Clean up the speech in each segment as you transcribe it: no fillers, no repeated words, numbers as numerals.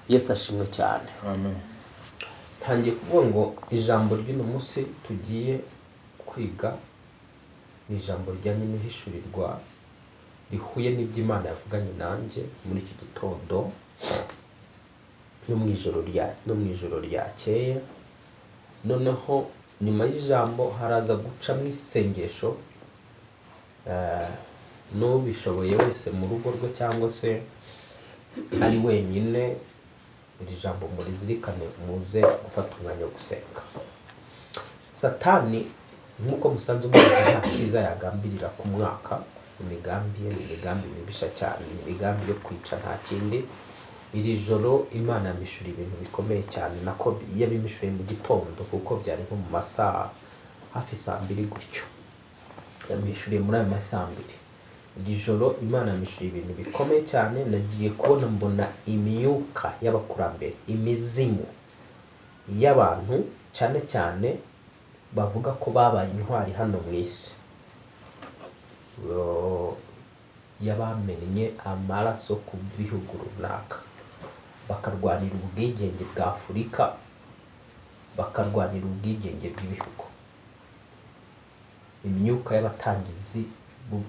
Yesu ashimwe cyane. Amen. Ntangiye kuvuga ngo ijambo ry'uno munsi tugiye kwiga ni ijambo rijyanye n'ihishurirwa rihuye n'ibyo Imana yavuganye nanjye muri iki gitondo no mu ijoro ryakeye. Noneho nyuma y'ijambo haraza gucamo isengesho, n'ubishoboye wese mu rugo rwe cyangwa se ari wenyine, iri jambo murizirikane, muze gufata umwanya wo gusenga. Satani nk'uko musanzwe muzi nta cyiza yagambirira ku mwaka. Imigambi ye ni imigambi mibisha cyane, ni imigambi yo kwica, nta kindi. Iri joro Imana yamishura ibintu bikomeye cyane, nako yabimishuye mu gitondo kuko byari nko mu masaha hafi saa mbiri gutyo, yamishuriye muri ayo masaha mbiri. Iri joro Imana yamishuriye ibintu bikomeye cyane. Nagiye kubona mbona imyuka y'abakurambere, imizimu y'abantu cyane cyane bavuga ko babaye intwari hano mu isi, y'abamennye amaraso ku bihugu runaka, bakarwanira ubwigenge bwa Afurika, bakarwanira ubwigenge bw'ibihugu. Imyuka y'abatangizi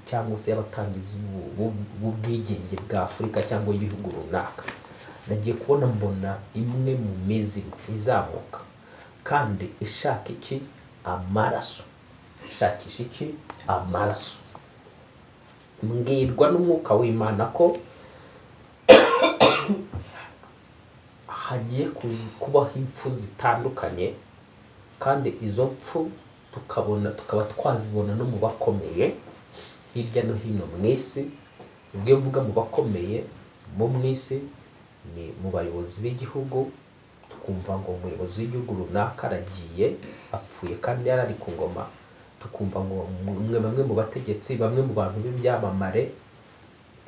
cyangwa se y'abatangizi b'ubwigenge bwa Afurika cyangwa y'ibihugu runaka. Nagiye kubona mbona imwe mu mizimu izamuka kandi ishaka iki? Amaraso. Ishakisha iki? Amaraso. Mbwirwa n'umwuka w'Imana ko hagiye kubaho impfu zitandukanye, kandi izo mpfu tukaba twazibona no mu bakomeye hirya no hino mu isi. Ubwo iyo mvuga mu bakomeye bo mu isi ni mu bayobozi b'igihugu, tukumva ngo umuyobozi w'igihugu runaka aragiye apfuye kandi yari ari ku ngoma, tukumva ngo bamwe mu bategetsi, bamwe mu bantu b'ibyamamare,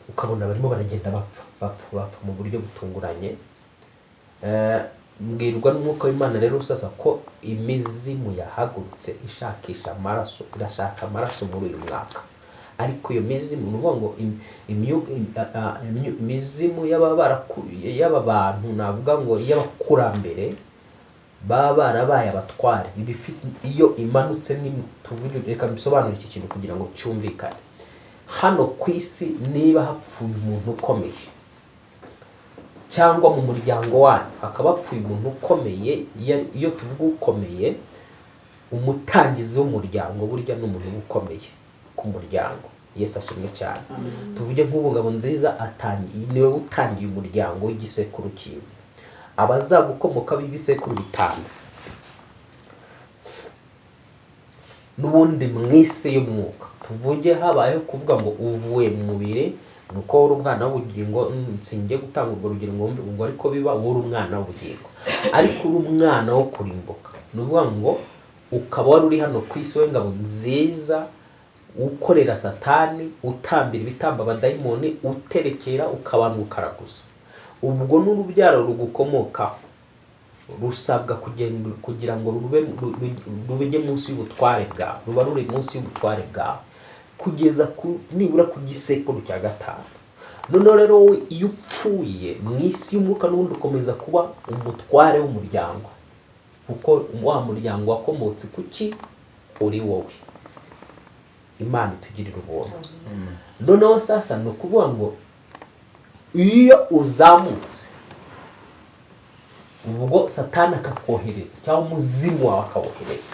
ukabona barimo baragenda bapfa bapfa bapfa mu buryo butunguranye. Mbwirwa n'umwuka w'Imana rero sasa ko imizimu yahagurutse ishakisha amaraso, irashaka amaraso muri uyu mwaka. Ariko iyo mizimu ni ukuvuga ngo imizimu y'aba bantu, navuga ngo y'abakurambere baba barabaye abatware, iyo imanutse ni tuvuge, reka mbisobanure iki kintu kugira ngo cyumvikane. Hano ku isi niba hapfuye umuntu ukomeye cyangwa mu muryango wanyu hakaba hapfuye umuntu ukomeye, iyo tuvuga ukomeye, umutangizi w'umuryango burya ni umuntu uba ukomeye ku muryango. Yesu ashimwe cyane. Tuvuge nk'ubu Ngabonziza niwe utangiye umuryango w'igisekuru cyiwe, abazagukomoka b'ibisekuru bitanu n'ubundi mu isi y'umwuka. Tuvuge habayeho kuvuga ngo uvuye mu mubiri, nuko uri umwana w'ubugingo, singiye gutanga urwo rugero ngo wumve ngo ariko biba uri umwana w'ubugingo, ariko uri umwana wo kurimbuka. Ni ukuvuga ngo ukaba wari uri hano ku isi we Ngabonziza, ukorera Satani, utambira ibitambo abadayimoni, uterekera, ukabandwa ukaraguza. Ubwo n'urubyaro rugukomokaho rusabwa kugira ngo rube munsi y'ubutware bwawe, ruba ruri munsi y'ubutware bwawe kugeza nibura ku gisekuru cya gatanu. Noneho rero wowe iyo upfuye mu isi y'umwuka n'ubundi ukomeza kuba umutware w'umuryango, kuko wa muryango wakomotse kuki? Uri wowe. Imana itugirira ubuntu. Noneho sasa ni ukuvuga ngo iyo uzamutse ubwo Satani akakohereza cyangwa umuzimu wawe akawohereza,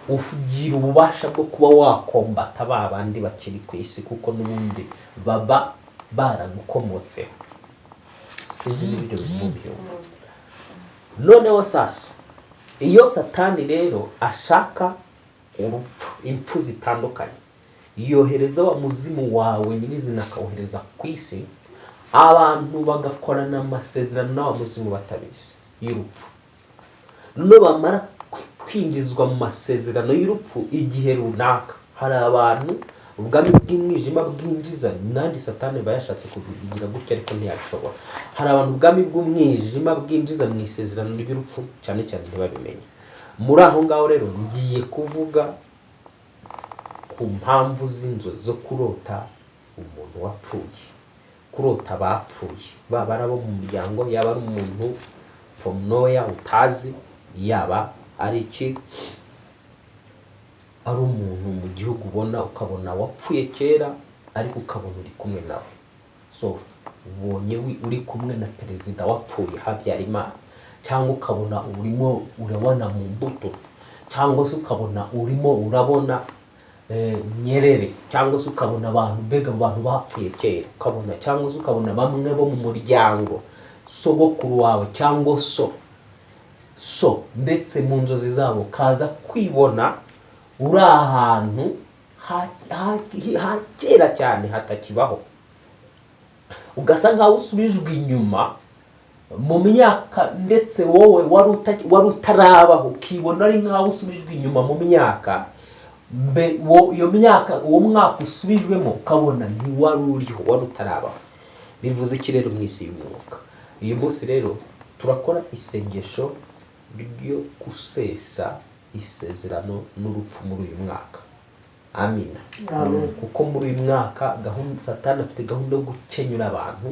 ugira ububasha bwo kuba wakombata ba bandi bakiri ku isi, kuko n'ubundi baba baragukomotseho. Sinzi niba ibyo bintu mubyumva. Noneho sasa iyo Satani rero ashaka urupfu, impfu zitandukanye, yohereza wa muzimu wawe nyirizina akawohereza ku isi, abantu bagakorana amasezerano na wa muzimu batabizi y'urupfu. Noneho bamara kwinjizwa mu masezerano y'urupfu igihe runaka, hari abantu ubwami bw'umwijima bwinjiza, nanjye Satani aba yashatse kubigira gutya ariko ntiyabishobora. Hari abantu ubwami bw'umwijima bwinjiza mu isezerano ry'urupfu cyane cyane ntibabimenye. Muri aho ngaho rero ngiye kuvuga ku mpamvu z'inzozi zo kurota umuntu wapfuye, Kurota bapfuye, baba ari abo mu muryango, yaba ari umuntu from nowhere utazi, yaba ari iki, ari umuntu mu gihugu ubona ukabona wapfuye kera ariko ukabona uri kumwe nawe. So ubonye uri kumwe na perezida wapfuye Habyarimana, cyangwa ukabona urimo urabona mu mbuto, cyangwa se ukabona urimo urabona Nyerere, cyangwa se ukabona abantu mbega abantu bapfuye kera ukabona, cyangwa se ukabona bamwe bo mu muryango, sogokuru wawe cyangwa so, ndetse mu nzozi zabo kaza kwibona uri ahantu ha kera cyane hatakibaho, ugasa nkaho usubijwe inyuma mu myaka, ndetse wowe wari utarabaho, ukibona ari nkaho usubijwe inyuma mu myaka iyo myaka, uwo mwaka usubijwemo ukabona ntiwari uriho, wari utarabaho. Bivuze iki rero mu isi y'umwuka? Uyu munsi rero turakora isengesho ryo gusesa isezerano n'urupfu muri uyu mwaka. Amina. Amen. Kuko muri uyu mwaka gahunda Satani afite gahunda yo gukenyura abantu,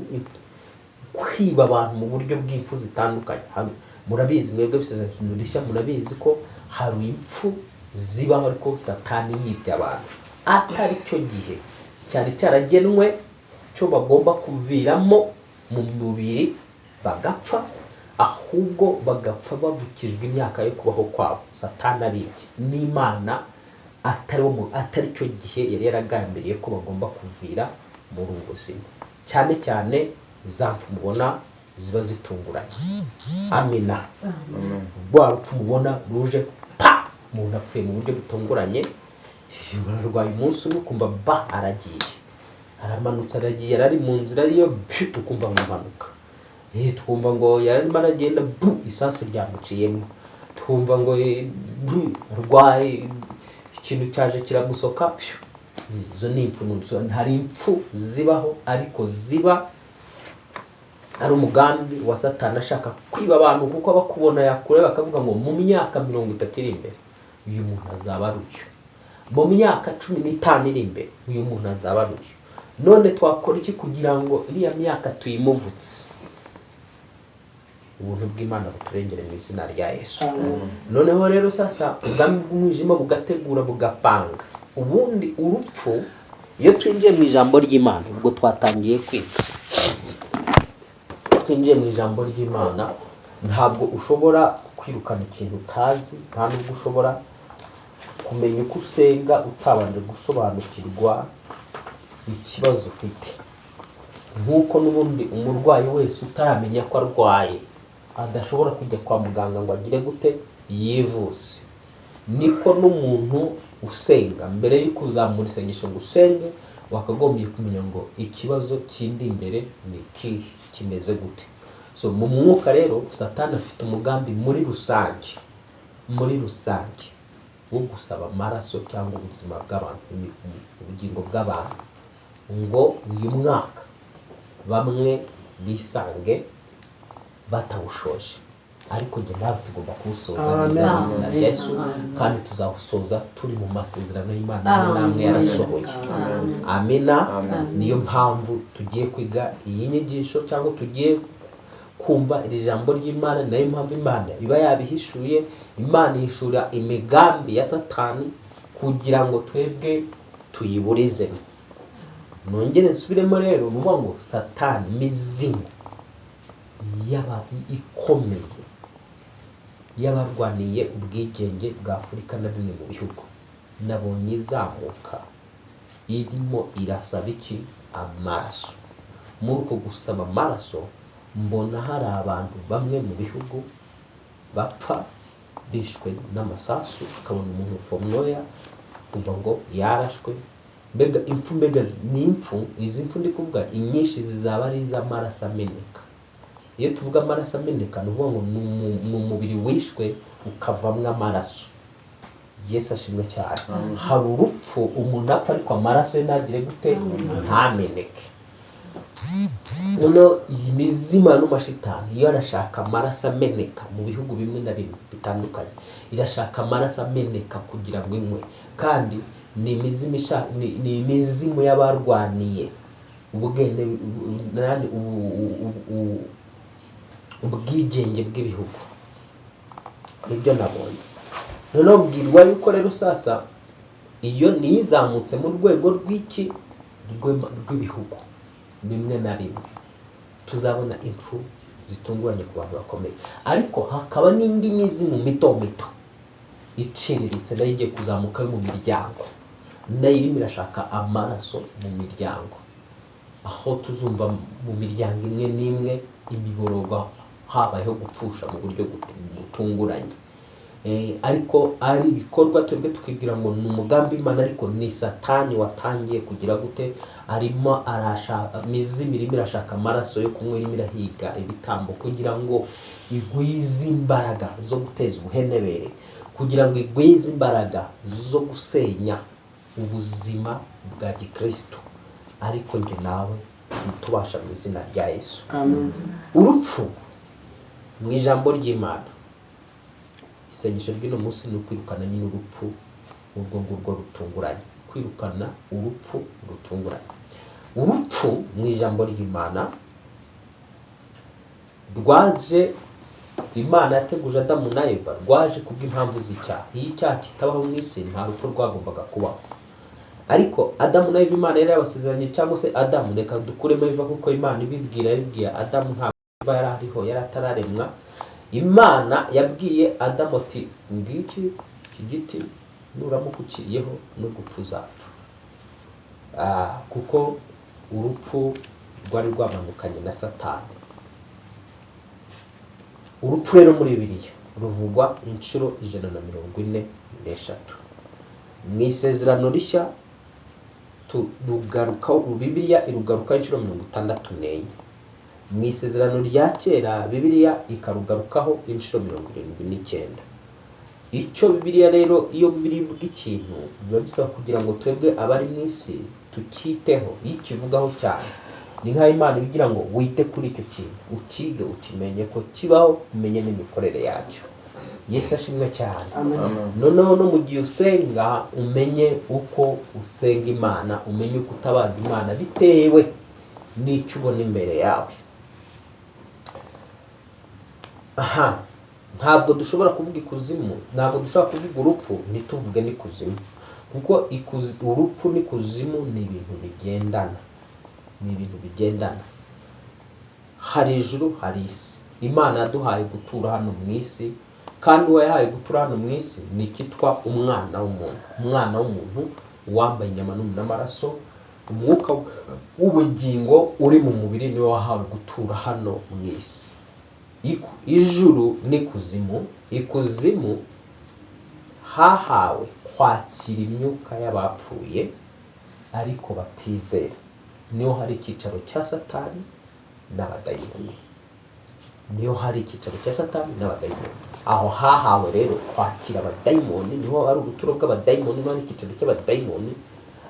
kwiba abantu mu buryo bw'impfu zitandukanye. Hano murabizi mwebwe b'isezerano rishya, murabizi ko hari impfu zibaho ariko Satani yibye abantu atari cyo gihe cyari cyaragenwe cyo bagomba kuviramo mu mubiri bagapfa, ahubwo bagapfa bavukijwe imyaka yo kubaho kwabo. Satani abibye n'Imana atari cyo gihe yari yaragambiriye ko bagomba kuvira muri ubu buzima. Cyane cyane za mpfu mubona ziba zitunguranye. Amina. Rwa rupfu mubona ruje pa, umuntu apfuye mu buryo butunguranye, ararwaye umunsi umwe ukumva ba aragiye, aramanutse aragiye, yarari mu nzira yo tukumva ngo impanuka, twumva ngo yararimo aragenda bu isasu ryamuciyemo, twumva ngo bu arwaye ikintu cyaje kiramusoka. Izo ni impfu. Hari impfu zibaho ariko ziba ari umugambi wa Satani ashaka kwiba abantu, kuko abakubona yakureba bakavuga ngo mu myaka 30 iri imbere uyu muntu azaba ari uyu, mu myaka 15 iri imbere uyu muntu azaba ari uyu. None twakora iki kugira ngo iriya myaka tuyimuvutse? Ubuntu bw'Imana buturengere mu izina rya Yesu. Noneho rero sasa ubwami bw'umwijima bugategura bugapanga. Ubundi urupfu iyo twinjiye mu ijambo ry'Imana, ubwo twatangiye kwiga, twinjiye mu ijambo ry'Imana, ntabwo ushobora kwirukana ikintu utazi, nta nubwo ushobora kumenya uko usenga utabanje gusobanukirwa ikibazo ufite. Nk'uko n'ubundi umurwayi wese utaramenya ko arwaye adashobora kujya kwa muganga ngo agire gute yivuze, niko n'umuntu usenga mbere yo kuzamura isengesho ngo usenge wakagombye kumenya ngo ikibazo kindi imbere ni ikihe, kimeze gute. So mu mwuka rero Satani afite umugambi muri rusange wo gusaba amaraso cyangwa ubuzima bw'abantu, ubugingo bw'abantu, ngo uyu mwaka bamwe bisange batawushoje, ariko njye nawe tugomba kuwusoza neza mu izina rya Yesu, kandi tuzawusoza turi mu masezerano y'Imana namwe yarasohoye. Amina. Niyo mpamvu tugiye kwiga iyi nyigisho cyangwa tugiye kumva iri jambo ry'Imana. Nayo mpamvu Imana iba yabihishuye. Imana ihishura imigambi ya Satani kugira ngo twebwe tuyiburizemo. Nongere nsubiremo rero, nuvuga ngo Satani mizimu yaba ikomeye y'abarwaniye ubwigenge bwa Afurika na bimwe mu bihugu, nabonye izamuka irimo irasaba iki? Amaraso. Muri uko gusaba amaraso mbona hari abantu bamwe mu bihugu bapfa bishwe n'amasasu, ukabona umuntu from nowhere kumva ngo yarashwe. Mbega impfu, mbega ni impfu. Izi impfu ndi kuvuga inyinshi zizaba ari iz'amaraso ameneka. Iyo tuvuga amaraso ameneka ni ukuvuga ngo ni umubiri wishwe ukavamwo amaraso. Yesu ashimwe cyane. Hari urupfu umuntu apfa ariko amaraso ye ntagire gute, ntameneke. Noneho iyi mizima n'amashitani iyo arashaka amaraso ameneka mu bihugu bimwe na bimwe bitandukanye, irashaka amaraso ameneka kugira ngo inywe. Kandi ni imizimu y'abarwaniye Ubwene nani, ubwigenge bw'ibihugu, nibyo nabonye. Noneho mbwirwa yuko rero sasa iyo niyizamutse mu rwego rw'iki, rw'ibihugu bimwe na bimwe, tuzabona impfu zitunguranye ku bantu bakomeye, ariko hakaba n'indi mizimu mito mito iciriritse nayo igiye kuzamuka yo mu miryango, nayo irimo irashaka amaraso mu miryango, aho tuzumva mu miryango imwe n'imwe imiborogo, habayeho gupfusha mu buryo butunguranye. Ariko ari ibikorwa twebwe tukibwira ngo ni umugambi w'Imana, ariko ni Satani watangiye kugira gute, arimo arashaka mizimu, irimo irashaka amaraso yo kunywa, irimo irahiga ibitambo kugira ngo igwize imbaraga zo guteza ubuhenebere, kugira ngo igwize imbaraga zo gusenya ubuzima bwa gikristo. Ariko njye nawe ntitubasha mu izina rya Yesu. Amen. Urupfu mu ijambo ry'Imana, isengesho ry'uno munsi ni ukwirukana nyine urupfu urwo ngurwo rutunguranye, kwirukana urupfu rutunguranye. Urupfu mu ijambo ry'Imana rwaje, Imana yateguje Adamu na Eva, rwaje kubw'impamvu z'icyaha. Iyo icyaha kitabaho mu isi nta rupfu rwagombaga kubaho, ariko Adamu na Eva Imana yari yabasezeranye, cyangwa se Adamu, reka dukuremo Eva kuko Imana ibibwira yabibwiye Adamu, ntabwo Eva yari ariho, yari atararemwa. Imana yabwiye Adamu ati ngiki iki giti nuramuka ukiriyeho n'ugupfa uzapfa. Kuko urupfu rwari rwamanukanye na Satani. Urupfu rero muri Bibiliya ruvugwa inshuro 143. Mu isezerano rishya turugarukaho, Bibiliya irugarukaho inshuro 64. Mu isezerano rya kera Bibiliya ikarugarukaho inshuro 79. Icyo Bibiliya rero, iyo Bibiliya ivuga ikintu biba bisaba kugira ngo twebwe abari mu isi tukiteho. Iyo ikivugaho cyane ni nk'aho Imana igira ngo wite kuri icyo kintu, ukige, ukimenye ko kibaho, umenye n'imikorere yacyo. Yesu ashimwe cyane. Amen. Noneho no mu gihe usenga umenye uko usenga Imana, umenye uko utabaza Imana bitewe n'icyo ubona imbere yawe. Aha ntabwo dushobora kuvuga ikuzimu, ntabwo dushobora kuvuga urupfu ntituvuge n'ikuzimu, kuko urupfu n'ikuzimu ni ibintu bigendana, ni ibintu bigendana. Hari ijuru, hari isi. Imana yaduhaye gutura hano mu isi, kandi uwo yahaye gutura hano mu isi ni ikitwa umwana w'umuntu. Umwana w'umuntu wambaye inyama n'amaraso, umwuka w'ubugingo uri mu mubiri niwe wahawe gutura hano mu isi. Ijuru n'ikuzimu, ikuzimu hahawe kwakira imyuka y'abapfuye ariko batizera, niho hari icyicaro cya Satani n'abadayimoni, niho hari icyicaro cya Satani n'abadayimoni. Aho hahawe rero kwakira abadayimoni, niho hari ubuturo bw'abadayimoni, niho hari icyicaro cy'abadayimoni.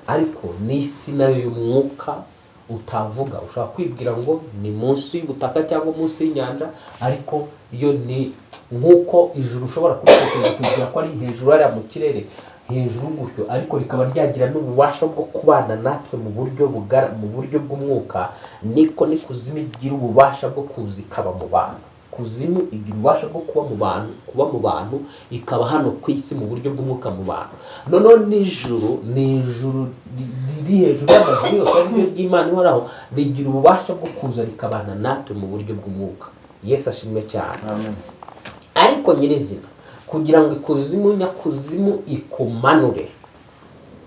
Ariko n'isi nayo y'umwuka utavuga, ushobora kwibwira ngo ni munsi y'ubutaka cyangwa munsi y'inyanja, ariko iyo ni nk'uko ijuru ushobora kubitekereza ukibwira ko ari hejuru hariya mu kirere hejuru gutyo, ariko rikaba ryagira n'ububasha bwo kubana natwe mu buryo bugara, mu buryo bw'umwuka. Niko n'ikuzimu igira ububasha bwo kuza ikaba mu bantu. Kuzimu igira ububasha bwo kuba mu bantu, kuba mu bantu, ikaba hano ku isi mu buryo bw'umwuka mu bantu. Noneho n'ijuru, ni ijuru riri hejuru y'amajuru yose, ari ryo ry'Imana ihoraho, rigira ububasha bwo kuza rikabana natwe mu buryo bw'umwuka. Yesu ashimwe cyane. Amen. Ariko nyirizina kugira ngo ikuzimu nyakuzimu ikumanure,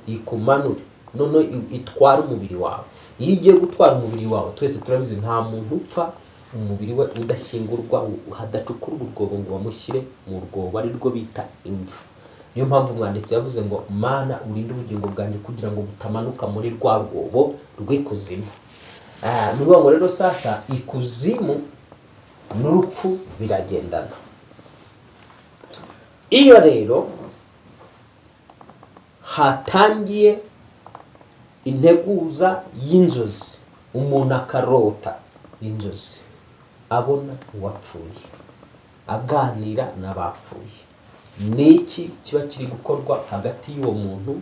ikumanure noneho itware umubiri wawe. Iyo igiye gutwara umubiri wawe, twese turabizi nta muntu upfa umubiri we udashyingurwa, hadacukurwa urwobo ngo bamushyire mu rwobo, ari rwo bita imva. Niyo mpamvu umwanditsi yavuze ngo Mana urinde ubugingo bwanjye kugira ngo butamanuka muri rwa rwobo rw'ikuzimu. Ni ukuvuga ngo rero sasa ikuzimu n'urupfu biragendana. Iyo rero hatangiye integuza y'inzozi, umuntu akarota inzozi abona uwapfuye, aganira n'abapfuye, niki kiba kiri gukorwa hagati y'uwo muntu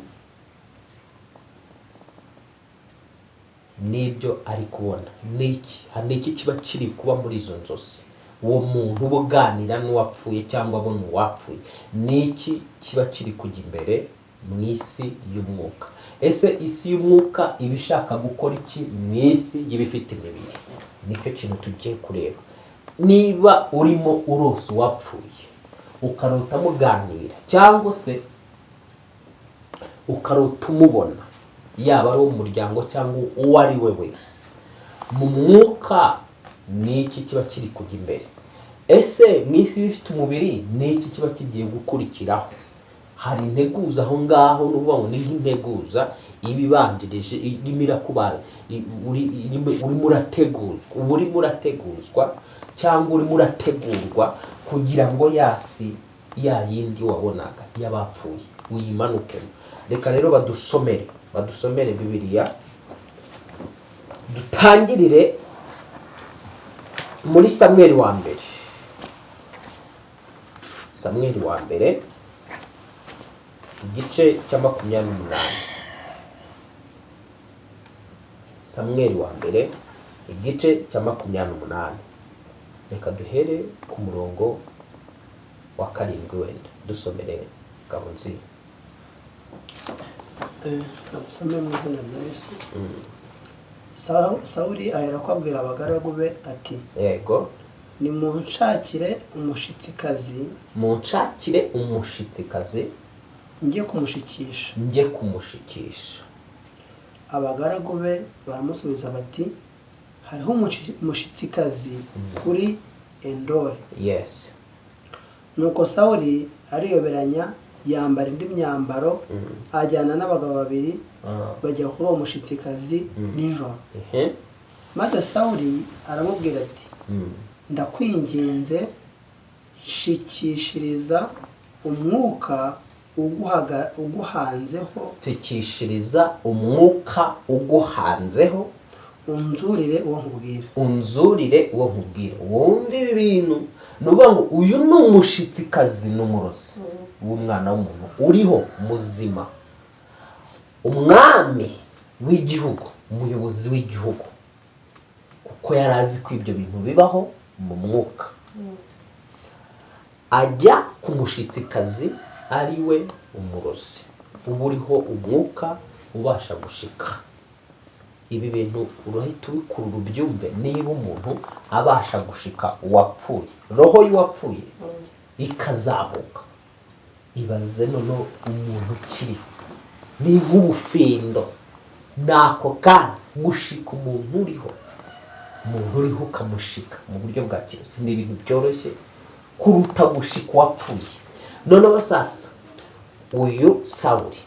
N'ibyo ari kubona niki? Hari iki kiba kiri kuba muri izo nzozi? Uwo muntu uba uganira n'uwapfuye cyangwa abona uwapfuye, niki kiba kiri kujya imbere mu isi y'umwuka? Ese isi y'umwuka iba ishaka gukora iki mu isi y'ibifite imibiri? Nicyo kintu tugiye kureba. Niba urimo urose uwapfuye, ukarota muganira cyangwa se ukarota umubona, yaba ari uwo mu muryango cyangwa uwo ari we wese, mu mwuka ni iki kiba kiri kujya imbere? Ese mu isi ifite umubiri ni iki kiba kigiye gukurikiraho? Hari integuza aho ngaho, ni ukuvuga ngo ni nk'integuza iba ibanjirije, irimo irakubara, urimo urateguzwa, uba urimo urateguzwa cyangwa urimo urategurwa kugira ngo yasi ya yindi wabonaga y'abapfuye uyimanukemo. Reka rero badusomere Bibiliya, dutangirire muri Samweli wa mbere. Samweli wa mbere, igice cya 28. Samweli wa mbere, igice cya 28. Reka duhere ku murongo wa 7 wenda dusomere Ngabonziza. Dusome mu izina rya Yesu. Sawuli aherako abwira abagaragu be ati: Yego. "Nimunshakire umushitsikazi." Munshakire umushitsikazi. "Njye kumushikisha." Njye kumushikisha. Abagaragu be baramusubiza bati: "Hariho umushitsikazi kuri Endori." Nuko Sawuli ariyoberanya, yambara indi myambaro, ajyana n'abagabo babiri, bajya kuri uwo mushitsikazi nijoro. Maze Sawuli aramubwira ati: "Ndakwinginze, nshikishiriza umwuka uguhanzeho." Nshikishiriza umwuka uguhanzeho. "Unzurire uwo nkubwira." Unzurire uwo nkubwira. Wumve ibi bintu, ni ukuvuga ngo uyu ni umushitsikazi, ni umurozi w'umwana w'umuntu uriho muzima, umwami w'igihugu, umuyobozi w'igihugu, kuko yari azi ko ibyo bintu bibaho mu mwuka. Ajya ku mushitsikazi ari we umurozi uba uriho umwuka ubasha gushika. Ibi bintu urahita ubikurura ubyumve. Niba umuntu abasha gushika uwapfuye, roho y'uwapfuye ikazamuka, ibaze noneho umuntu ukiriho. Ni nk'ubufindo, ni ako kanya gushika umuntu uriho, umuntu uriho ukamushika mu buryo bwa kirozi ni ibintu byoroshye kuruta gushika uwapfuye. Noneho sasa uyu Sawuli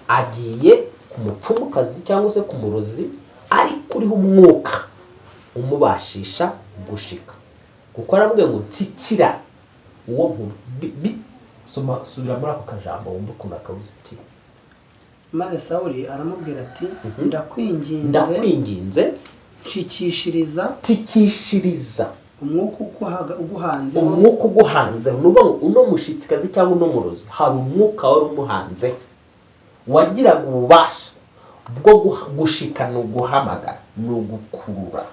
agiye ku mupfumukazi cyangwa se ku murozi, ariko uriho umwuka umubashisha gushika, kuko aramubwira ngo nshikira uwo. Soma, subira muri ako kajambo wumve ukuntu akabuze uti: Maze Sawuli aramubwira ati: "Ndakwinginze, "Ndakwinginze, nshikishiriza nshikishiriza umwuka uguhanzeho." Umwuka uguhanzeho. Ni ukuvuga ngo uno mushitsikazi cyangwa uno murozi hari umwuka wari umuhanzeho wagiraga ububasha bwo gushika. Ni uguhamagara, ni ugukurura,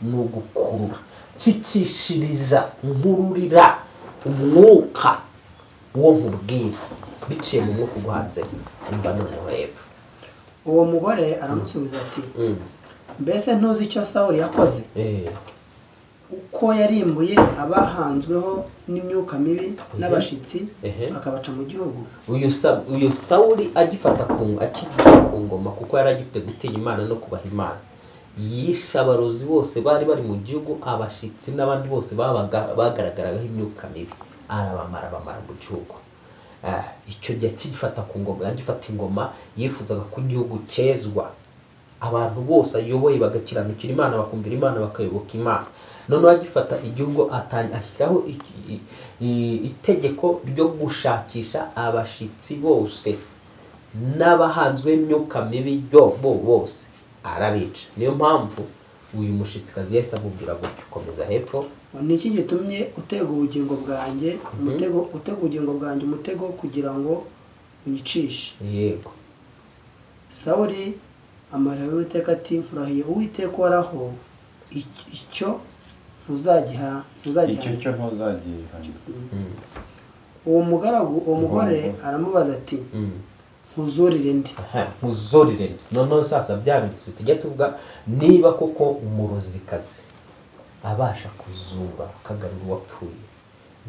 ni ugukurura. Nshikishiriza, nkururira umwuka wo nkubwira biciye mu mwuka uguhanzeho. Umva noneho hepfo. Uwo mugore aramusubiza ati: "Mbese ntuzi icyo Sawuli yakoze, uko yarimbuye abahanzweho n'imyuka mibi n'abashitsi, akabaca mu gihugu?" Uyu Sawuli agifata ku akigera ku ngoma, kuko yari agifite gutinya Imana no kubaha Imana, yishe abarozi bose bari bari mu gihugu, abashitsi n'abandi bose babaga bagaragaragaho imyuka mibi, arabamara, bamara mu gihugu. Icyo gihe akigifata ku ngoma, agifata ingoma, yifuzaga ko igihugu cyezwa, abantu bose ayoboye bagakiranukira Imana, bakumvira Imana, bakayoboka Imana. Noneho agifata igihugu, ashyiraho itegeko ryo gushakisha abashitsi bose n'abahanzwe imyuka mibi yo bo bose arabica. Niyo mpamvu uyu mushitsikazi yahise amubwira gutyo. Komeza hepfo. "Ni iki gitumye utega ubugingo bwanjye umutego, utega ubugingo bwanjye umutego kugira ngo unyicishe?" Sawuli Amarira Uwiteka ati: "Nkurahiye Uwiteka uhoraho, icyo ntuzagiha, Icyo ntuzagiha." Cyo ntuzagihanirwa. Uwo mugaragu, uwo mugore aramubaza ati: "Nkuzurire nde?" Aha, nkuzurire. Noneho sasa bya bintu tujya tuvuga, niba koko umurozikazi abasha kuzura akagarura uwapfuye,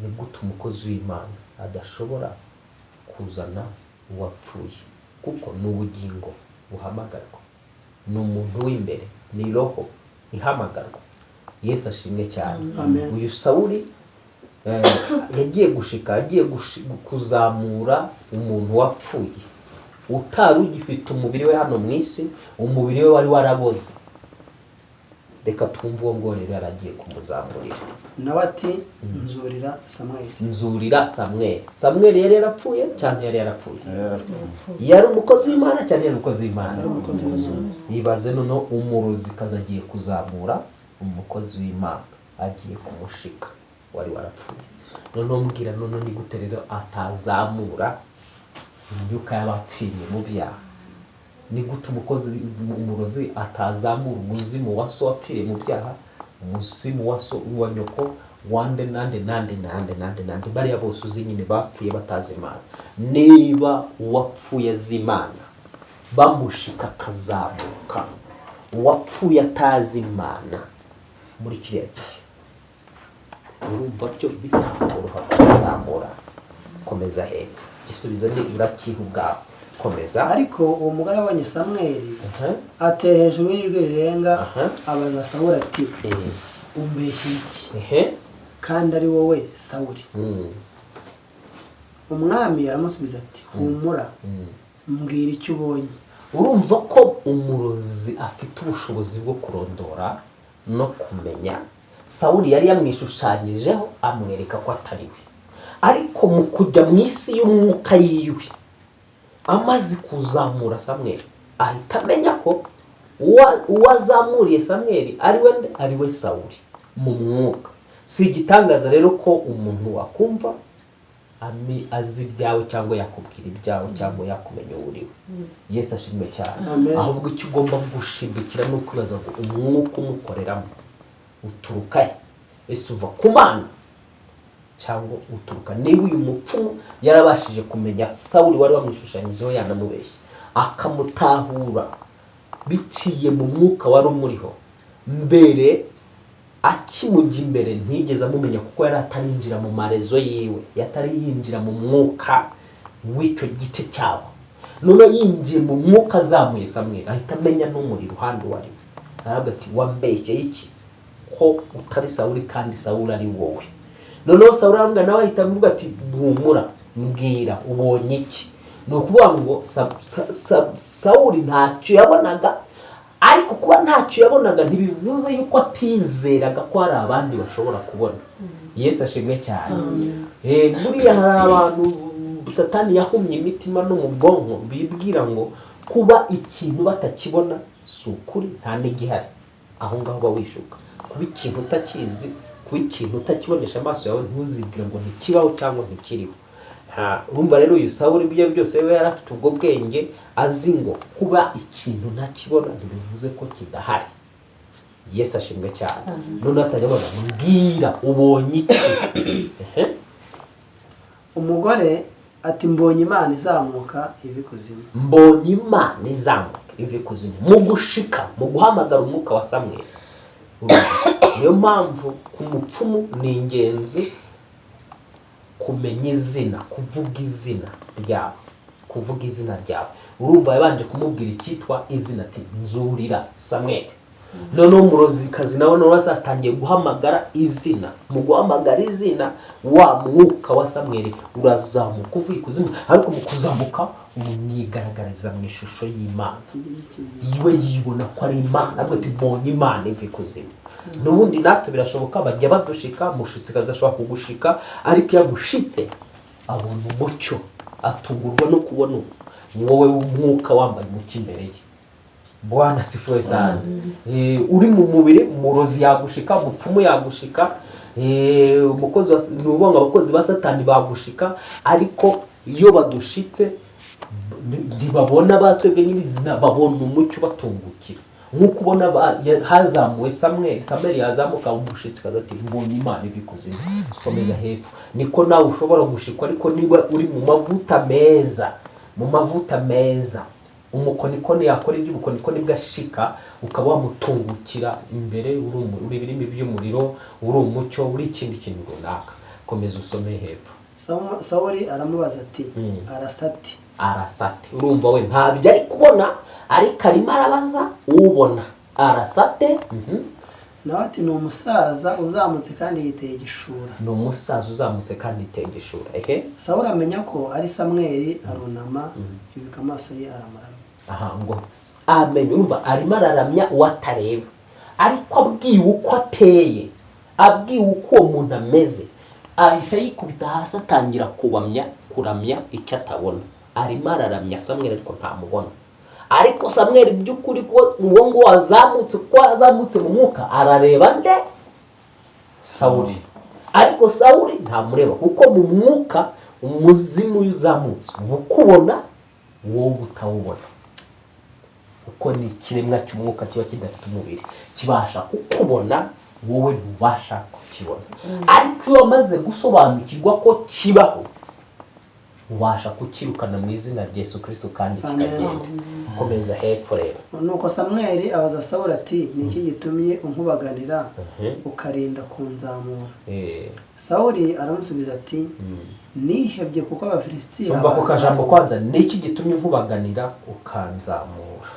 ni gute umukozi w'Imana adashobora kuzana uwapfuye? Kuko ni ubugingo buhamagarwa, ni umuntu w'imbere, ni roho ihamagarwa. Yesu ashimwe cyane. Amen. Uyu Sawuli yagiye gushika, agiye kuzamura umuntu wapfuye, utari ugifite umubiri we hano mu isi, umubiri we wari waraboze. Reka twumve uwo ngo rero yaragiye kumuzamurira. Nawe ati: "Nzurira Samweli." "Nzurira Samweli." Samweli yari yarapfuye cyane, yari yarapfuye. Yari yarapfuye. Yari umukozi w'Imana cyane, yari umukozi w'Imana. Yari umukozi w'Imana. Ibaze noneho umurozikazi agiye kuzamura umukozi w'Imana, agiye kumushika wari warapfuye. Noneho mbwira, noneho ni gute rero atazamura imyuka y'abapfiriye mu byaha? Ni gute umukozi, umurozi atazamura umuzimu wa so wapfiriye mu byaha, umuzimu wa so, wa nyoko, wande nande nande nande nande nande, bariya bose uzi nyine bapfuye batazi Imana? Niba uwapfuye azi Imana bamushika akazamuka, uwapfuye atazi Imana muri kiriya gihe, urumva byo bitakoroha kumuzamura? Komeza hepfo, igisubizo ni urakiha ubwawe. Komeza. Ariko uwo mugore abonye Samweli, atera hejuru y'ijwi rirenga, abaza Sawuli ati: "Umbeshye iki, kandi ari wowe Sawuli?" Umwami aramusubiza ati: "Humura, mbwira icyo ubonye." Urumva ko umurozi afite ubushobozi bwo kurondora no kumenya. Sawuli yari yamwishushanyijeho, amwereka ko atari we, ariko mu kujya mu isi y'umwuka yiwe, amaze kuzamura Samweli, ahita amenya ko uwo azamuriye Samweli ari we nde? Ari we Sawuli mu mwuka. Si igitangaza rero ko umuntu wakumva azi ibyawe, cyangwa yakubwira ibyawe, cyangwa yakumenya uwo uriwe. Yesu ashimwe cyane. Amen. Ahubwo icyo ugomba gushidukira ni ukwibaza ngo umwuka umukoreramo uturuka he? Ese uva ku Mana cyangwa uturuka? Niba uyu mupfumu yarabashije kumenya Sawuli wari wamwishushanyijeho, yanamubeshye, akamutahura biciye mu mwuka wari umuriho mbere, akimujya imbere ntigeze amumenya kuko yari atarinjira mu marezo yiwe, yatari yinjira mu mwuka w'icyo gice cyabo. None yinjiye mu mwuka azamuye Samweli, ahita amenya n'umuri iruhande uwo ari we. Aravuga ati: "Wambeshye iki ko utari Sawuli kandi Sawuli ari wowe?" Noneho Sawuli aravuga, nawe ahita avuga ati: "Humura, mbwira ubonye iki." Ni ukuvuga ngo Sawuli ntacyo yabonaga, ariko kuba ntacyo yabonaga ntibivuze yuko atizeraga ko hari abandi bashobora kubona. Yesu ashimwe cyane. Buriya hari abantu Satani yahumye imitima no mu bwonko, bibwira ngo kuba ikintu batakibona si ukuri, nta n'igihari. Aho ngaho uba wishuka. Kuba ikintu utakizi, kuba ikintu utakibonesha amaso yawe, ntuzibwire ngo ntikibaho cyangwa ntikiriho. Urumva rero uyu Sawuli ibyo byose we yari afite ubwo bwenge, azi ngo kuba ikintu ntakibona ntibivuze ko kidahari. Yesu ashimwe cyane. Noneho atajya abona: "Mbwira ubonye iki?" Ehe. Umugore ati: "Mbonye Imana izamuka iva ikuzimu." "Mbonye Imana izamuka iva ikuzimu." Mu gushika, mu guhamagara umwuka wa Samweli. Urumva? Niyo mpamvu ku mupfumu ni ingenzi kumenya izina, kuvuga izina ryawe, kuvuga izina ryawe. Urumva yabanje kumubwira icyitwa izina, ati: "Nzurira Samweli." Noneho umurozikazi nawe noneho azatangiye guhamagara izina. Mu guhamagara izina, wa mwuka wa Samweli urazamuka uvuye ikuzimu, ariko mu kuzamuka umwigaragariza mu ishusho y'Imana. Iwe yibona ko ari Imana, avuga ati: "Mbonye Imana iva ikuzimu." N'ubundi natwe birashoboka, bajya badushika. Umushitsikazi ashobora kugushika, ariko iyo agushitse abona umucyo, atungurwa no kubona wowe w'umwuka wambaye umucyo imbere ye. Bwana asifiwe sana. Uri mu mubiri, umurozi yagushika, umupfumu yagushika, umukozi wa, ni ukuvuga ngo abakozi ba Satani bagushika, ariko iyo badushitse Ntibabona batwebwe nyirizina, babona umucyo batungukira, nk'uko ubona hazamuwe Samweli. Samweli yazamuka, umushitsi kaza ati: "Mbonye Imana iva ikuzimu." Komeza hepfo. Niko nawe ushobora gushikwa, ariko niba uri mu mavuta meza, mu mavuta meza, umukonikoni yakora iby'ubukonikoni bwashika, ukaba wamutungukira imbere, uri ibirimi by'umuriro, uri umucyo, uri ikindi kintu runaka. Komeza usome hepfo. Sawuli aramubaza ati: "Arasate?" Arasate. Urumva we ntabyo ari kubona, ariko arimo arabaza ubona: "Arasate?" Nawe ati: "Ni umusaza uzamutse kandi yiteye igishura." Ni umusaza uzamutse kandi yiteye igishura. Ehe. Sawuli amenya ko ari Samweli, arunama yubika amaso ye, aramuramya. Aha ngo amenye, urumva arimo araramya uwo atareba, ariko abwiwe uko ateye, abwiwe uko uwo muntu ameze, ahita yikubita hasi, atangira kubamya, kuramya icyo atabona. Arimo araramya Samweli, ariko ntamubona. Ariko Samweli by'ukuri, ko uwo nguwo wazamutse, ko yazamutse mu mwuka, arareba nde? Sawuli. Ariko Sawuli ntamureba, kuko mu mwuka umuzimu iyo uzamutse uba ukubona, wowe utawubona, kuko ni ikiremwa cy'umwuka kiba kidafite umubiri, kibasha kukubona, wowe ntubasha kukibona. Ariko iyo wamaze gusobanukirwa ko kibaho, ubasha kukirukana mu izina rya Yesu Kristo kandi Amen. kikagenda. Komeza hepfo rero. Nuko Samweli abaza Sawuli ati: "Ni iki gitumye unkubaganira, ukarinda kunzamura?" Sawuli aramusubiza ati: "Nihebye kuko Abafilisitiya Umva ako kajambo kwanza: "Ni iki gitumye nkubaganira ukanzamura?"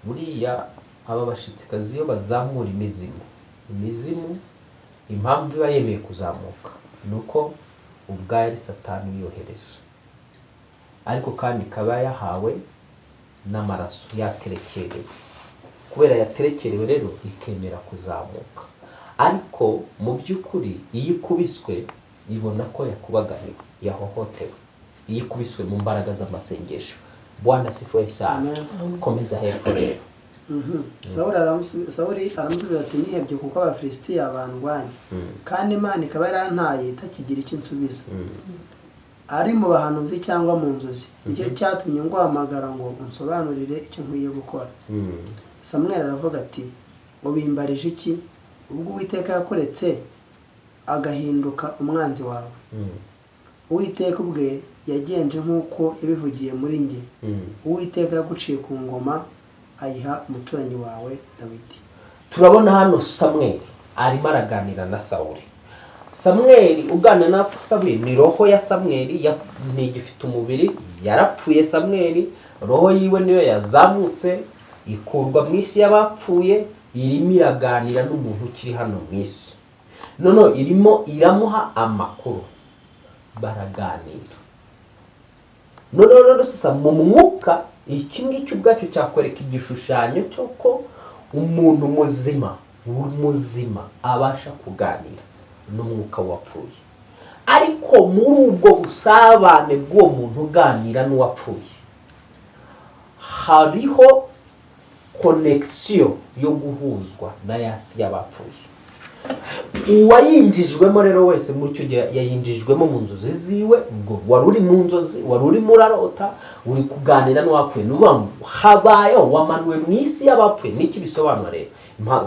Buriya aba bashitsikazi iyo bazamura imizimu, imizimu impamvu iba yemeye kuzamuka ni uko ubwayo ari Satani uyohereza, ariko kandi ikaba yahawe n'amaraso, yaterekerewe. Kubera yaterekerewe rero, ikemera kuzamuka. Ariko mu by'ukuri iyo ikubiswe ibona ko yakubaganiwe, yahohotewe, iyo ikubiswe mu mbaraga z'amasengesho. Bwana asifiwe sana. Amen. Komeza hepfo rero. Sawuli aramusubiza ati: "Nihebye kuko Abafilisitiya bandwanya, kandi Imana ikaba yarantaye itakigira icyo insubiza, ari mu bahanuzi cyangwa mu nzozi. Nicyo cyatumye nguhamagara ngo unsobanurire icyo nkwiye gukora." Samweli aravuga ati: "Ubimbarije iki, ubwo Uwiteka yakuretse agahinduka umwanzi wawe? Uwiteka ubwe yagenje nk'uko yabivugiye muri njye. Uwiteka yaguciye ku ngoma, ayiha umuturanyi wawe Dawidi." Turabona hano Samweli arimo araganira na Sawuli. Samweli uganira na Samweli ni roho ya Samweli, ntigifite umubiri, yarapfuye Samweli. Roho yiwe niyo yazamutse, ikurwa mu isi y'abapfuye, irimo iraganira n'umuntu ukiri hano mu isi. Noneho irimo iramuha amakuru, baraganira. Noneho rero sasa mu mwuka, iki ngiki ubwacyo cyakwereka igishushanyo cy'uko umuntu muzima abasha kuganira n'umwuka wapfuye. Ariko muri ubwo busabane bw'uwo muntu uganira n'uwapfuye, hariho connexion yo guhuzwa na yasi y'abapfuye. Uwayinjijwemo rero wese muri icyo gihe yayinjijwemo mu nzozi ziwe. Ubwo wari uri mu nzozi, wari urimo urarota, uri kuganira n'uwapfuye, ni ukuvuga ngo habayeho wamanuwe mu isi y'abapfuye. Niki bisobanura rero?